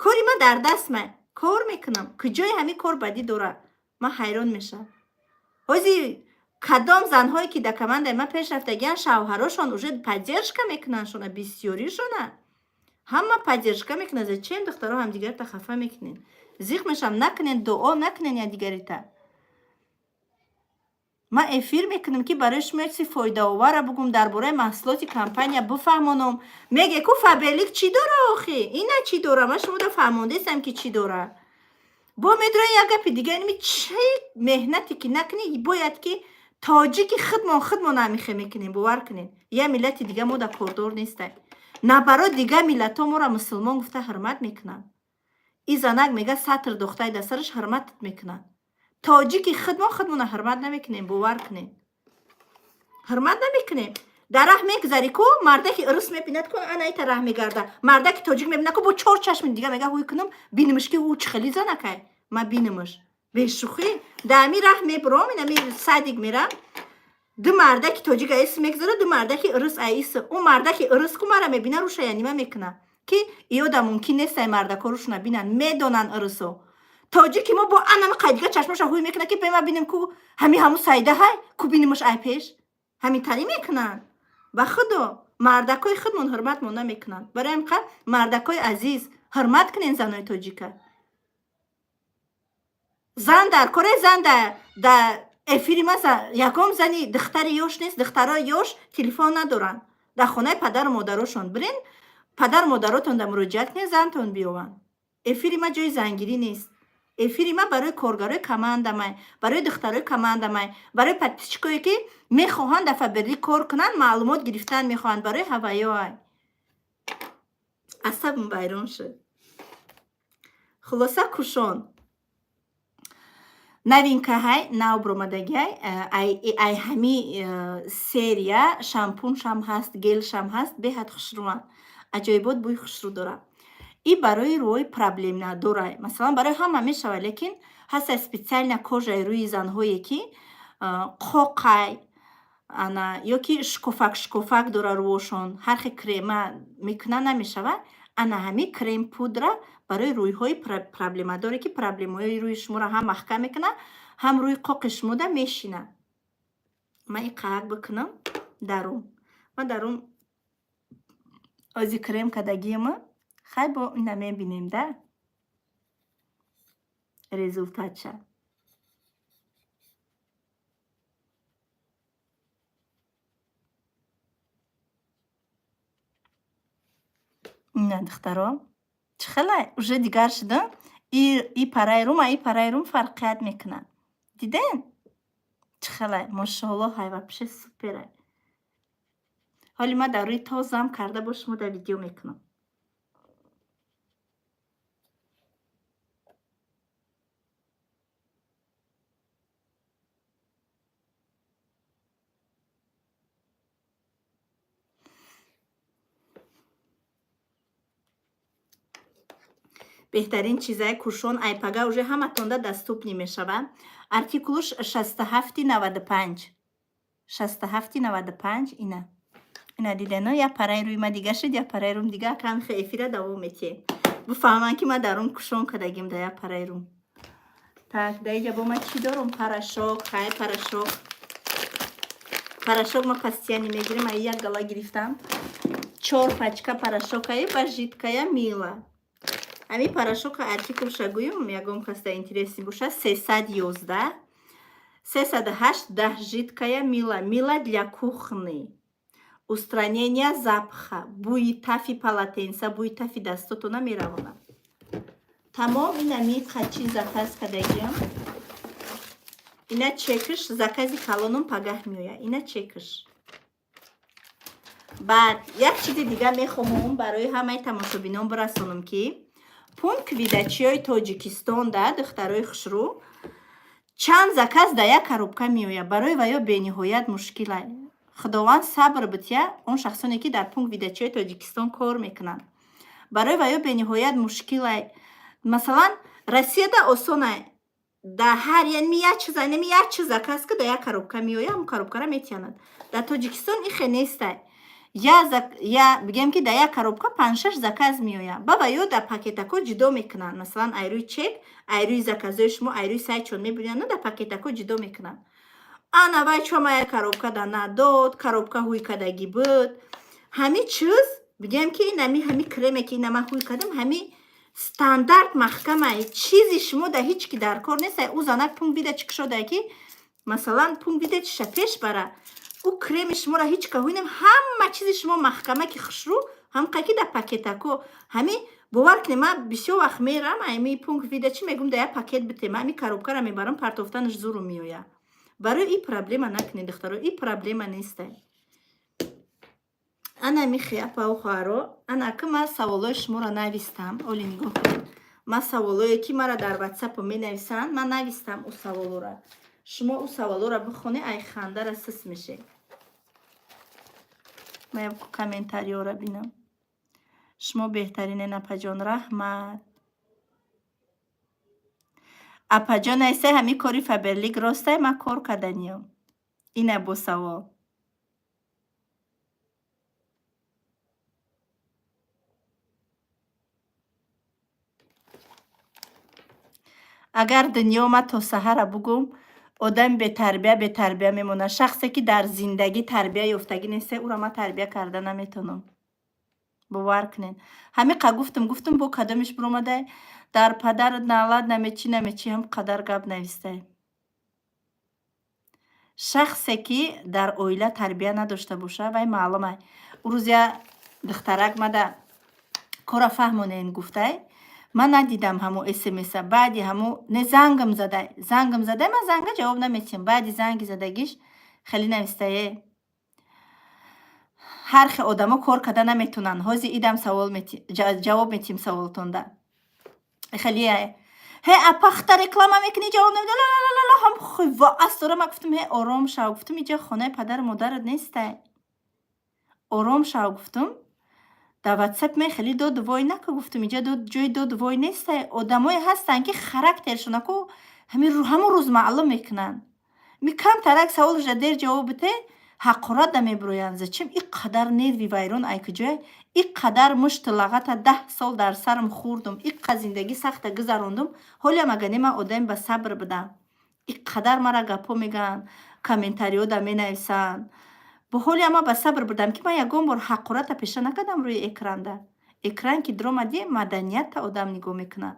Кори ман дар даст май, кор мекунам. Куҷои ҳами кор бадӣ дорад? Ман ҳайрон мешавам. Ҳозир кадом занҳое ки дар командаи ман пеш рафтагиан, шавҳарошон уже поддержка мекунандшона, бисёришона ҳама поддержка мекунад. Зачем, духтаро, ҳамдигарита хафа мекунед? Зиқ мешавам. Накунед, дуо накунед якдигарита. Ман эфир мекунам, ки барои шумо як чизи фоидаоварра бугум, дар бораи маҳсулоти компания бифаҳмонам. Меге ку Фаберлик чӣ дора? Охи ина чӣ дора? Ман шумода фаҳмондестам, ки чӣ дора. Бо медрои як гапи дига. Инми чӣ меҳнате ки накунӣ, бояд ки тоҷики худмон худмон амихе мекунем. Бовар кунед, як миллати дига мо да кордор нестай. На барои дига миллатҳо моро мусулмон гуфта ҳурмат мекунанд. И занак мега, сатр дохтай дар сараш, ҳурматат мекунанд. Тоҷики худмон худмона ҳурмат намекунем, бовар кунед, ҳурмат намекунем. Дар раҳ мегзари ку, мардаки урус мебинад ку, ана ита раҳ мегарда. Мардаки тоҷик мебинад ку, бо чор чашми дига мега, ҳуй кунам, бинамаш, ки ӯ чӣ хели занакай, ма бинамаш. Бешӯхӣ, дар ами раҳ мебуром, инами садик мерам, ду мардаки тоҷик аис мегзара, ду мардаки урус аис. Ӯ мардаки урус ку мара мебина, руша янима мекуна, ки иёда мумкин нест ай мардако рушона бинанд, медонанд урусо. Тоҷики мо бо анами қайдига чашмаша ҳуй мекунад, ки бема бинем ку, ҳами ҳаму сайда ҳай ку, бинемаш ай пеш. Ҳамин тарӣ мекунанд. Ба худо, мардакои худмон ҳурматмон намекунанд. Барои ҳамин қадр, мардакои азиз, ҳурмат кунен занои тоҷика. Зан дар коре, зан да эфири ма ягон зани духтари ёш нест. Духтарои ёш телефон надоранд, дар хонаи падару модарошон. Бирен, падару модаротон да муроҷиат кунед, зантон биёванд. Эфири ма ҷои зангирӣ нест. Эфири ма барои коргарои командамай, барои духтарои командамай, барои подписчикое ки мехоҳанд дар Фаберлик кор кунанд, маълумот гирифтан мехоҳанд, барои ҳаваёай. Асабам вайрон шуд. Хулоса, кушон новинкаҳай, нав буромадагиай. Ай ҳами серия шампуншам ҳаст, гелшам ҳаст, беҳад хушрӯанд, аҷоибот бӯи хушрӯ дорад. И барои рӯи проблемнадорай, масалан, барои ҳама мешавад, лекин ҳастай специально кожаи рӯи занҳое ки қоқай, ана ё ки шукуфак шукуфак дора рӯошон, ҳар хел крема мекунад, намешавад. Ана ҳами крем пудра барои рӯйҳои проблемадоре, ки проблемаҳои рӯи шуморо ҳам маҳкам мекунад, ҳам рӯи қоқи шумода мешинад. Ман и қаак бикунам дарум, ман дарум ози крем кардагиама. Хай, бо ина мебинем да результатша. Ина, духтаро, чӣ хелай, уже дигар шудам. И параи рум а и параи рум фарқият мекунад. Диден, чӣ хелай? Мошоалло, ҳай, вообще суперай. Ҳоли ман дар рӯи тозам карда бо шумо дар видео мекунам. Беҳтарин чизаи кушон айпага уже ҳаматонда доступный мешавад. Артикулуш 67,95, 67,95. Ина дидено, як параи рӯи ма дига шуд, як параи рум дига. Акам хе эфира давом метиҳем, бифаҳманд, ки ма дар рум кушон кардагим, дар як параи рум. Так, дар иҷа бо ма чӣ дорум? Порошок. Хай, порошок, порошок ма постоянно мегирем. Ай як гала гирифтам, чор пачка порошокаи ба жидкая мыло. Ҳамин порошока артикулша гӯюм, ягон касда интересный боша: 311 308 10, жидкая мыло, мыло для кухни, устранения запаха. Бӯи тафи полотенца, бӯи тафи дастотона меравонад. Тамом, инами қачи заказ кардагиам. Ина чекш, закази калоном пагаҳ меояд. Ина чекш. Баъд як чизи дига мехоҳам барои ҳамаи тамошобинон бирасонам, ки пункт выдачиҳои Тоҷикистонда, духтарои хушрӯ, чанд заказ дар як коробка меояд. Барои ваё бениҳоят мушкила. Худованд сабр бития он шахсоне, ки дар пункт выдачиҳои Тоҷикистон кор мекунанд. Барои ваё бениҳоят мушкила. Масалан, Россияда осона, дар ҳар яъни як чиз, ами як чиз заказ ки дар як коробка меояд, ҳамн коробкара метиҳанад. Дар Тоҷикистон ихе нестай. Я бигем, ки дар як коробка панҷшаш заказ меояд, ба ва ё дар пакетако ҷудо мекунанд. Масалан, айрӯи чек, айрӯи заказҳои шумо, айрӯи сайтшон мебинанд, дар пакетако ҷудо мекунанд. Ана вай чома як коробка да надод, коробка ҳуй кардагӣ буд. Ҳами чиз, бигем, ки инами ҳами креме, ки ина ман ҳуй кардам, ҳами стандарт маҳкамай. Чизи шумо дар ҳеҷ ки дар кор нест. Ӯ занак пункт выдачи кушодае, ки масалан пункт выдачиша пеш бара, ӯ креми шуморо ҳеҷ ка ҳуй. Ҳама чизи шумо маҳкама, ки хушрӯ, ҳамқа ки дар пакетако. Ҳами бовар кунед, ман бисёр вақт мерам ами пункт выдачи, мегӯм, дар як пакет битем, ами коробкаро мебарам, партофтанаш зуру меояд. Барои и проблема накунед, духтаро, и проблема нестай. Ана михи, апау, хоҳаро, ана ки ман саволҳои шуморо навистам. Оли нигоҳ кунед, ман саволҳое, ки мара дар ватсапо менависанд, ман навистам ӯ саволҳоро. Шумо ӯ саволҳоро бихонед, ай хандара сис мешед. Ман як комментариёро бинам. Шумо беҳтаринен, апаҷон, раҳмат. Апаҷон, айсай, ҳамин кори Фаберлик ростай? Ман кор карданиём. Ина бо савол. Агар дунё ма то саҳара бугум, одами бетарбия бетарбия мемонад. Шахсе, ки дар зиндагӣ тарбия ёфтагӣ несте, ӯро ман тарбия карда наметавонам, бовар кунед. Ҳамиқа гуфтум, гуфтум, бо кадомиш биромадай, дар падарат налад, намечи, намечи, ҳам қадар гап навистай. Шахсе, ки дар оила тарбия надошта боша, вай маълума. Ӯ рӯз я духтарак мада кора фаҳмонен гуфтай. Ман надидам ҳамо смса. Баъди ҳамо не, зангам задай, зангам задай, ман занга ҷавоб наметиҳам. Баъди занги задагиш хеле навистае: ҳар хел одамо кор карда наметавонанд. Ҳозир идам савол, ҷавоб метиҳем саволтонда. Хеле ҳе, апа, хта реклама мекунӣ, ҷавоб намеда, ла ҳам ва астора. Ман гуфтам: ҳе, ором шав, гуфтам, иҷа хонаи падару модарат нестай, ором шав, гуфтам. Дар ватсап ме хеле доду вой наку, гуфтам, иҷа ҷои доду вой нестай. Одамое ҳастанд, ки характершонаку ҳамун рӯз маълум мекунанд. Ми камтарак саволша дер ҷавоб бите, ҳақорат намебироянд. Зачем ин қадар нерви вайрон, ай куҷое? Ин қадар мушту лағата 10 сол дар сарам хӯрдум, ин қа зиндагӣ сахта гузарондум, ҳолиам ага не, ман одами ба сабр будам. Ин қадар мара гапҳо мегӯянд, комментариёда менависанд, бо ҳолиам ман ба сабр будам, ки ман ягон бор ҳақората пеша накардам рӯи экранда. Экран ки диромадӣ, маданията одам нигоҳ мекунад.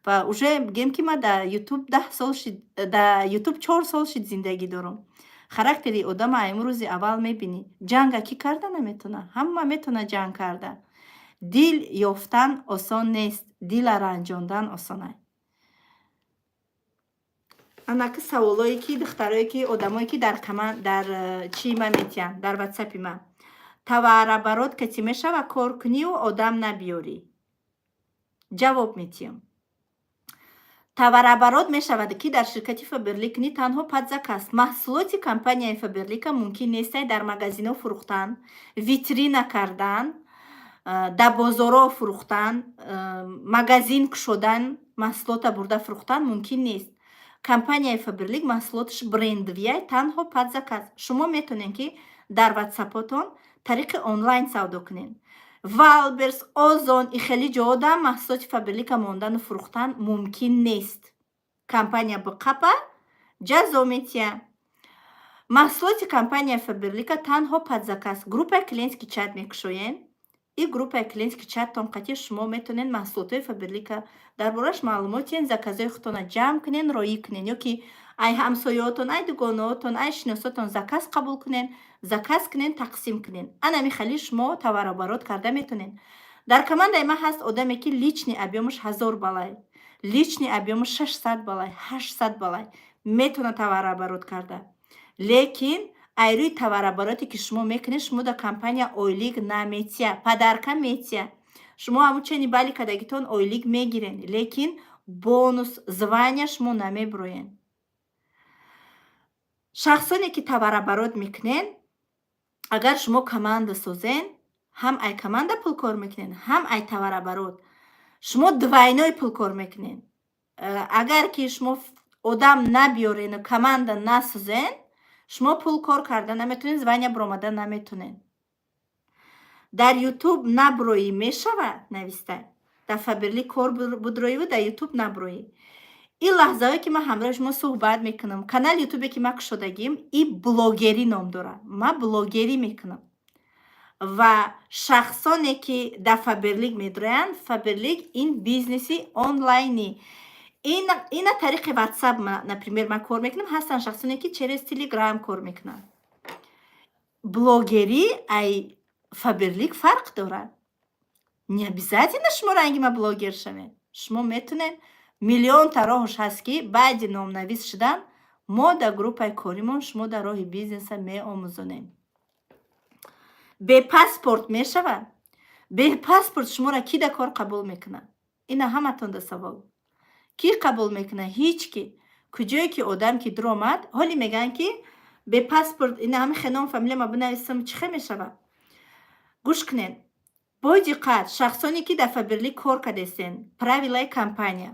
Ва уже бигем, ки ман дар ютуб 10 сол шид, дар ютуб 4 сол шид зиндагӣ дорам. Характери одама имрӯзи аввал мебинӣ. Ҷанга кӣ карда наметавонад? Ҳама метавонад ҷанг карда. Дил ёфтан осон нест, дила ранҷондан осонай. Анаки саволое ки духтарое ки, одамое ки дар дар чӣ ма метиҳанд, дар ватсапи ма: товарооборот кати мешава кор кунию одам набиёрӣ? Ҷавоб метиҳам: товарооборот мешавад, ки дар ширкати Фаберлик кунӣ, танҳо под заказ. Маҳсулоти компанияи Фаберлика мумкин нестай дар магазинҳо фурӯхтан, витрина кардан, дар бозорҳо фурӯхтан, магазин кушодан, маҳсулота бурда фурӯхтан мумкин нест. Компанияи Фаберлик маҳсулоташ брендовый, танҳо под заказ. Шумо метавонед, ки дар ватсапотон тариқи онлайн савдо кунед. Вайлдберриз, Озон и хеле ҷоҳода маҳсулоти Фаберлика мондану фурӯхтан мумкин нест. Компания биқапа, ҷазо метиҳад. Маҳсулоти компанияи Фаберлика танҳо под заказ. Группаи клиентский чат мекушоед и группаи клиентский чаттон қатъи шумо метавонед маҳсулотҳои Фаберлика дар борааш маълумот диҳед, заказҳои худтонро ҷамъ кунед, роӣ кунед ё ки ай ҳамсояотон, ай дугонаотон, ай шиносотон заказ қабул кунед, заказ кунед, тақсим кунед. Анами хали шумо товарооборот карда метавонед. Дар командаи ман ҳаст одаме, ки личный объёмаш 1000 балай, личный объёмаш 600 балай, 800 балай, метавонад товарооборот карда. Лекин ай рӯи товарообороте, ки шумо мекунед, шумо дар компания ойлик наметия, подарка метия. Шумо ҳамун чени бали кардагитон ойлик мегирен, лекин бонус, звания шумо намебироен. Шахсоне, ки товарооборот мекунен, агар шумо команда созен, ҳам ай команда пул кор мекунен, ҳам ай товарооборот, шумо двойной пул кор мекунен. Агар ки шумо одам набиёрену команда насозен, шумо пул кор карда наметонед, звания биромада наметонед. Дар Ютуб наброӣ мешавад, нависта. Дар Фаберлик кор будроиву дар Ютуб наброӣ? Ин лаҳзаҳое, ки ман ҳамроҳи шумо суҳбат мекунам, канали Ютубе, ки ман кушодагим, и блогерӣ ном дорад. Ман блогерӣ мекунам ва шахсоне, ки дар Фаберлик медроянд, Фаберлик ин бизнеси онлайнӣ, ина тариқи Ватсап, например, ман кор мекунам, ҳастанд шахсоне, ки через Телеграм кор мекунанд. Блогерӣ ай Фаберлик фарқ дорад. Не обязательно шумо ранги ма блогер шавед. Шумо метонед, миллионта роҳш ҳаст, ки баъди номнавис шудан мо дар группаи коримон шумо дар роҳи бизнеса меомӯзонем. Бе паспорт мешавад? Бе паспорт шуморо ки дар кор қабул мекунад? Ина ҳаматонда савол: кӣ қабул мекунад? Ҳеҷ ки. Куҷое ки одам ки дуромад, ҳоле мегӯянд, ки бе паспорт. Ина ҳами хеном, фамилияма бинависам, чӣ хел мешавад? Гӯш кунед бо диққат, шахсоне, ки дар Фаберлик кор кардестен. Правилаи компания: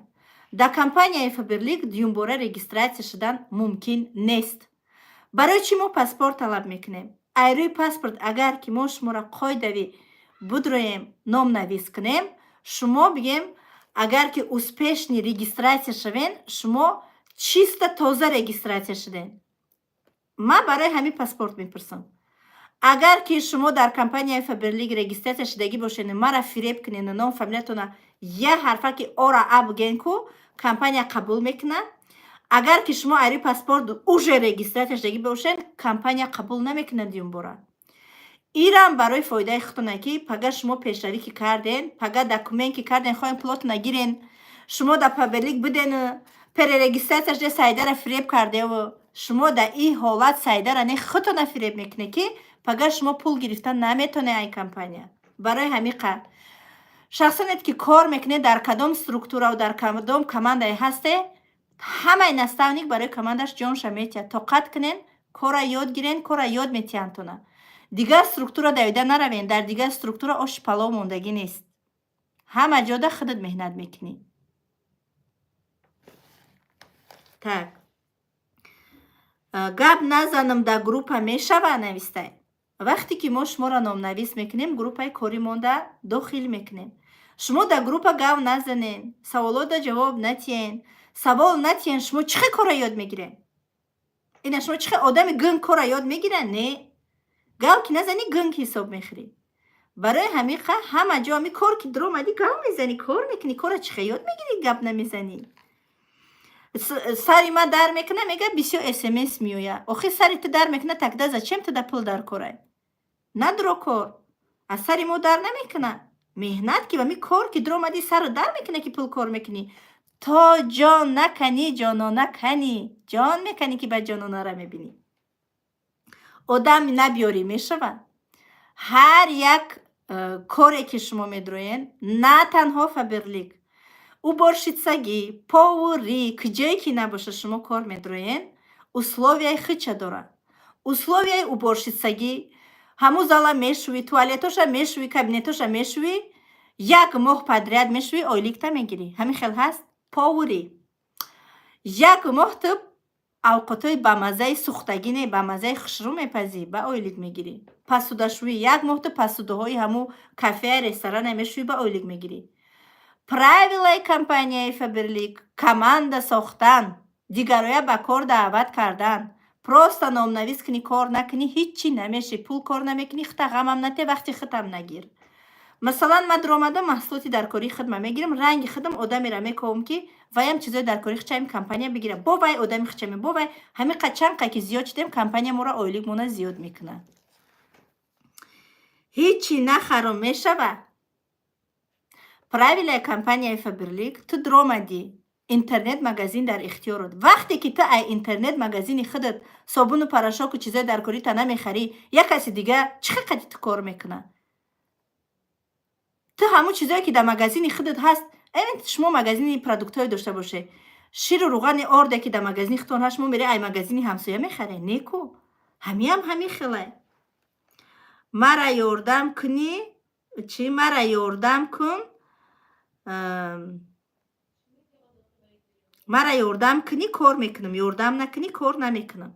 дар компанияи Фаберлик дуюмбора регистрация шудан мумкин нест. Барои чӣ мо паспорт талаб мекунем? Ай рӯи паспорт агар ки мо шуморо қоидавӣ будроем, номнавис кунем, шумо, бигем, агар ки успешный регистрация шавен, шумо чисто тоза регистрация шуден. Ман барои ҳамин паспорт мепурсам. Агар ки шумо дар компанияи Фаберлик регистрация шудагӣ бошену мара фиреб кунену ном фамилиятона як ҳарфа ки ора а буген ку, компания қабул мекунад. Агар ки шумо айрӯи паспорт уже регистрация шудагӣ бошед, компания қабул намекунад дуюмбора. Ирам барои фоидаи худтона, ки пага шумо пешравӣ ки карден, пага документ ки карден, хоҳем пулотона гирен, шумо дар Фаберлик будену перерегистрация шуда, Сайдара фиреб кардеву, шумо дар ин ҳолат Сайдара не, худтона фиреб мекунед, ки пага шумо пул гирифта наметонед ай компания. Барои ҳамин қадр, шахсонет, ки кор мекунед, дар кадом структураву дар кадом командае ҳасте, ҳамаи наставник барои командаш ҷонша метиҳад. Тоқат кунен, кора ёд гирен, кора ёд метиҳандтона. Дигар структура давида наравен, дар дигар структура оши палов мондагӣ нест, ҳама ҷода худат меҳнат мекунӣ. Так, гап назанам дар группа мешава, навистай. Вақте ки мо шуморо номнавис мекунем, группаи корӣ монда дохил мекунем. Шумо дар группа гап назанен, саволода ҷавоб натиҳен, савол натиҳен, шумо чӣ хел корро ёд мегирен? Ина шумо чӣ хел одами гунг корро ёд мегиранд? Не, гав ки назанӣ, гунг ҳисоб мехӯрӣ. Барои ҳамин ҳама ҷо ҳами кор ки дуромадӣ, гав мезанӣ, кор мекунӣ. Корро чӣ хел ёд мегирӣ, гап намезанӣ? Сари ман дар мекуна, мега, бисёр СМС меояд. Охир сари ту дар мекуна, тогда зачем ту да пул дар корай? Надро кор аз сари мо дар намекуна. Меҳнат ки ами кор ки дуромадӣ, сарро дар мекуна, ки пул кор мекунӣ. То ҷон наканӣ, ҷонона канӣ. Ҷон меканӣ, ки ба ҷононара мебинӣ. Одам набиёрӣ, мешавад. Ҳар як коре ки шумо медроен, на танҳо Фаберлик, уборщицагӣ, поварӣ, куҷое ки набошад, шумо кор медроен, условияи худша дорад. Условияи уборщицагӣ: ҳамун зала мешӯӣ, туалетоша мешӯӣ, кабинетоша мешӯӣ, як моҳ подряд мешӯӣ, ойликта мегирӣ. Ҳамин хел ҳаст. Поварӣ, як моҳ ту авқотҳои бамаззаи сӯхтагӣ не, бамаззаи хушрӯ мепазӣ, ба ойлик мегирӣ. Посудашӯӣ, як моҳ ту посудаҳои ҳамун кафея, ресторане мешӯӣ, ба ойлик мегирӣ. Правилаи компанияи Фаберлик: команда сохтан, дигароя ба кор даъват кардан. Просто номнавис кунӣ, кор накунӣ, ҳиччи намешӣ, пул кор намекунӣ. Хута ғамам нате, вақти худам нагир. Масалан, ман дуромадам, маҳсулоти даркории худма мегирам, ранги худам одамеро мековам, ки ваям чизои даркории худчаим компания бигира, бо вай одами худчаме, бо вай ҳамин қад чанд қа ки зиёд шудем, компания моро ойликмона зиёд мекунад. Ҳиччи нахаром, мешава. Правилаи компанияи Фаберлик: ту дуромадӣ, интернет магазин дар ихтиёрот. Вақте ки ту ай интернет магазини худат собуну порошоку чизои даркорита намехарӣ, як каси дига чӣ хел қади ту кор мекунад? Ту ҳамун чизое ки дар магазини худат ҳаст, шумо магазини продуктҳое дошта бошед, ширу руғани орде ки дар магазини худтон ҳаст, шумо мере ай магазини ҳамсоя мехаред? Неку ҳамиам ҳамин хелай. Мара ёрдам кунӣ чӣ? Мара ёрдам кун, мара ёрдам кунӣ, кор мекунам, ёрдам накунӣ, кор намекунам.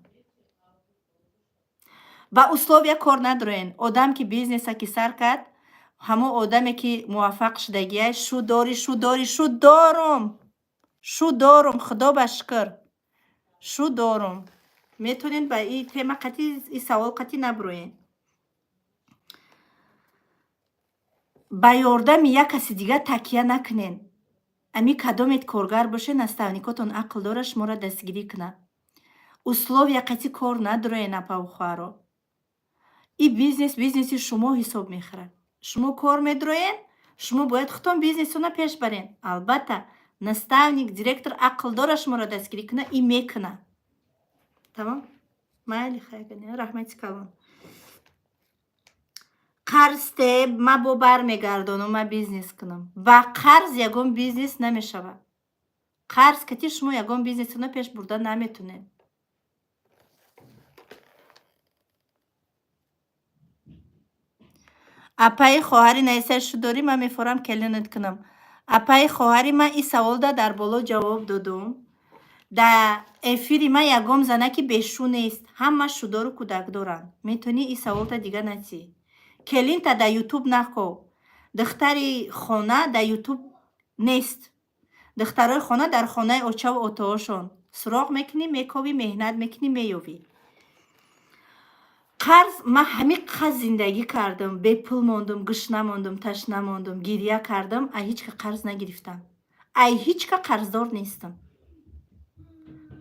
Ба условия кор надорен. Одам ки бизнеса ки сар кард, ҳамон одаме ки муваффақ шудагиай, шу дорӣ, шу дорӣ, шу дорум, шу дорум, худо ба шукр, шу дорум. Метавонед ба и тема қатӣ, и савол қатӣ набуроед. Ба ёрдами як каси дигар такя накунед. Ами кадомет коргар боше, наставникотон ақл дора, шуморо дастгирӣ кунад. Условия қатӣ кор надороен, апаву хоҳаро. И бизнес бизнеси шумо ҳисоб мехӯрад. Шумо кор медроен, шумо бояд худтон бизнесона пеш барен. Албатта, наставник, директор ақл дора, шуморо дастгирӣ кунад и мекунад. Тамом, майли, хайр, раҳмати калон. Қарз те, ма бо бармегардонам, ма бизнес кунам. Ба қарз ягон бизнес намешавад. Қарз кати шумо ягон бизнесона пеш бурда наметунед. Апаи хоҳари Наисаи, шу дорӣ, ман мефорам келинат кунам. Апаи хоҳари, ман ин саволда дар боло ҷавоб додум. Дар эфири ман ягон занаки бешу нест, ҳама шудору кӯдак доранд. Метавонӣ ин саволта дига натӣ. Келинта дар Ютуб наков. Духтари хона дар Ютуб нест. Духтарои хона дар хонаи очаву отоҳошон. Суроғ мекунӣ, мековӣ, меҳнат мекунӣ, меёвӣ. Қарз, ман ҳамин қад зиндагӣ кардам, бепул мондум, гушна мондум, ташна мондум, гиря кардам, ай ҳеҷ ка қарз нагирифтам, ай ҳеҷ ка қарздор нестам.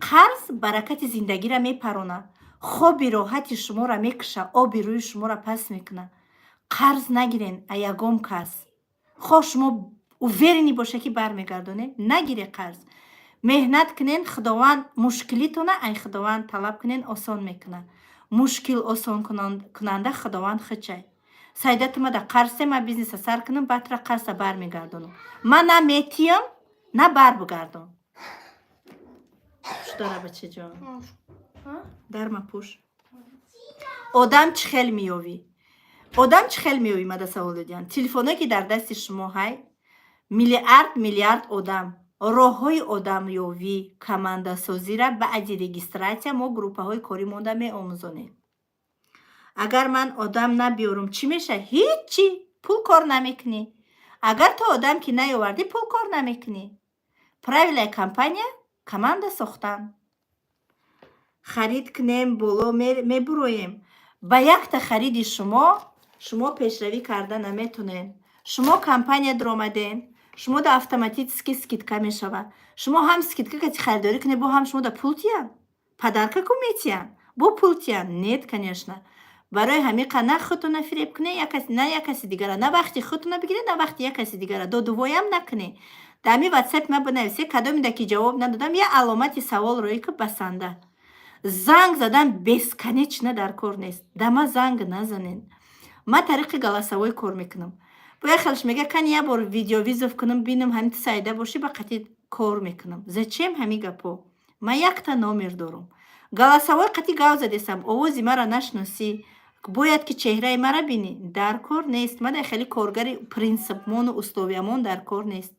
Қарз баракати зиндагиро мепаронад, хоби роҳати шуморо мекуша, оби рӯи шуморо паст мекунад. Қарз нагирен а ягон кас. Хоҳ шумо уверенный боша, ки бармегардонед, нагире қарз. Меҳнат кунен, Худованд мушкилитона ай Худованд талаб кунен, осон мекунад. Мушкил осон кунанда Худованд худчай. Сайда, ту мада қарзе, ма бизнеса сар кунам, баъдра қарза бармегардонам. Ман на метиям, на бар бигардон. Пӯш дора, бачаҷон, дарма пӯш. Одам чӣ хел меёвӣ? Одам чӣ хел меёвӣ, мада савол додиян. Телефоное ки дар дасти шумо ҳай, миллиард миллиард одам. Роҳҳои одамёвӣ, командасозира баъди регистрация мо группаҳои корӣ монда меомӯзонем. Агар ман одам набиёрам, чӣ мешавад? Ҳиччи, пул кор намекунӣ. Агар ту одам ки наёвардӣ, пул кор намекунӣ. Правилаи компания: команда сохтан. Харид кунем, боло мебуроем. Ба якта хариди шумо шумо пешравӣ карда наметонед. Шумо компания дуромаден, шумо да автоматически скидка мешавад. Шумо ҳам скидка кати харидорӣ кунед, бо ҳам шумо да пул тиян, подарка ку метиян, бо пул тиян? Нет, конечно. Барои ҳамин қа на худтона фиреб кунед, на як каси дигара, на вақти худтона бигиред, на вақти як каси дигара. Додувоям накунед. Дар ҳамин ватсапи ман бинависе, кадомеда ки ҷавоб надодам, як аломати савол рӯӣ ки, басанда. Занг задан бесконечно дар кор нест. Да ма занг назанен. Ман тариқи голосовой кор мекунам. Бо як хелш мега, кани як бор видеовызов кунам, бинам ҳамин ту Саида бошӣ, ба қатъи кор мекунам. Зачем ҳамин гапҳо? Ман якта номер дорам. Голосовой қатъи гав задесам, овози маро нашиносӣ, бояд ки чеҳраи маро бинӣ. Дар кор нест. Ман хеле коргари принсипмону условиямон дар кор нест.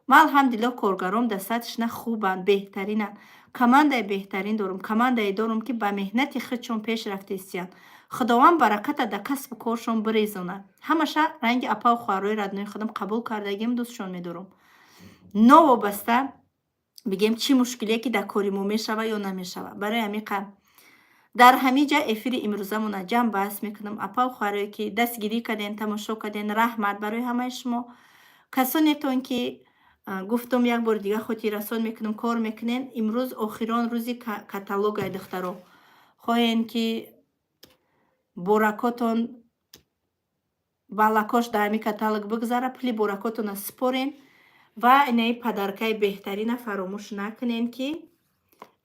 Ман, алҳамдулиллоҳ, коргаром достаточно хубанд, беҳтаринанд. Командаи беҳтарин дорум, командае дорум, ки ба меҳнати худшон пеш рафтаистиянд. Худованд бараката дар касбу коршон бирезонад. Ҳамаша ранги апаву хоҳарои родной худам қабул кардагим, дӯстшон медорам. Новобаста бигем, чӣ мушкилие ки дар кори мо мешава ё намешава. Барои ҳамин қа дар ҳамин ҷа эфири имрӯзамона ҷамъ баҳс мекунам. Апаву хоҳарое ки дастгирӣ карден, тамошо карден, раҳмат барои ҳамаи шумо. Касонетон ки, гуфтум, як бори дига хотиррасон мекунам, кор мекунен, имрӯз охирон рӯзи каталогай, духтаро. Хоҳем ки боракотон балакош дар ҳамин каталог бигзара, пули боракотонро супорен ва инаи подаркаи беҳтарина фаромӯш накунен, ки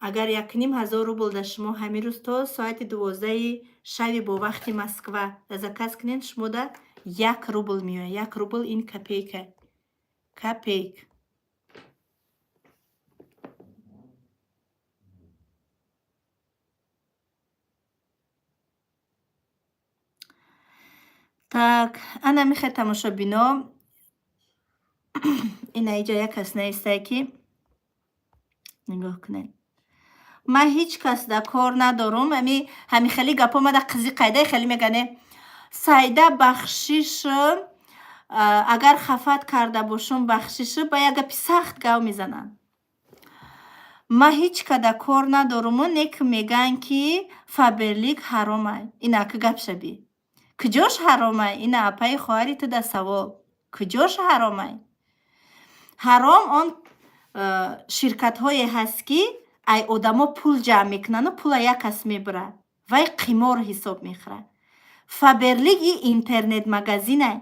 агар 1500 рубл дар шумо ҳамин рӯз то соати 12-и шави бо вақти Москва заказ кунед, шумода 1 рубл меояд. 1 рубл ин копейка, копейк. Так, ана михе, тамошобино, ина иҷа як кас наистае, ки нигоҳ кунед. Ман ҳеҷ кас да кор надорум. Ҳами хеле гапҳо мада қизи қайдаи хеле мегане. Сайда, бахшиш, агар хафат карда бошум, бахшиш, ба як гапи сахт гав мезананд. Ман ҳеҷ када кор надоруму нек мегӯянд, ки Фаберлик ҳаромай. Ина ки гап шаби. Куҷош ҳаромай? Ина апаи хоҳари ту да савол. Куҷош ҳаромай? Ҳаром он ширкатҳое ҳаст, ки ай одамо пул ҷамъ мекунану пула як кас мебурад. Вай қимор ҳисоб мехӯрад. Фаберлик и интернет-магазинай.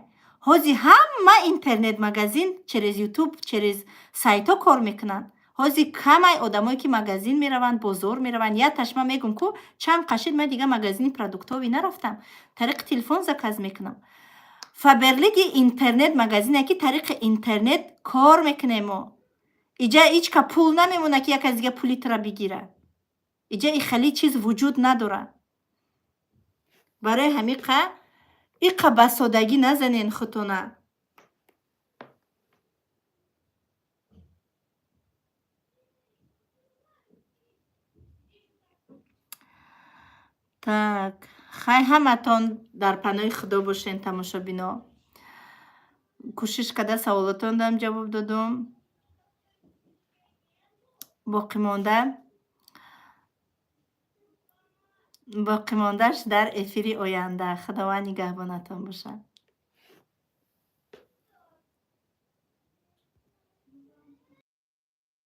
Ҳозир ҳама интернет-магазин через Ютуб, через сайтҳо кор мекунанд. Ҳозир камай одамое ки магазин мераванд, бозор мераванд. Як ташма мегӯм, ку чанд қашид ман дига магазини продуктовый нарафтам. Тариқи телефон заказ мекунам. Фаберлик и интернет-магазине, ки тариқи интернет кор мекунем мо. Иҷа ҳеҷ ка пул намемонад, ки як кас дига пули тура бигирад. Иҷа и хеле чиз вуҷуд надорад. Барои ҳамин қа иқа ба содагӣ назанен худтона. Так, хай, ҳаматон дар паноҳи Худо бошен, тамошобино. Кӯшиш карда саволотонам ҷавоб додум. Боқимондааш дар эфири оянда. Худованд нигаҳбонатон бошад.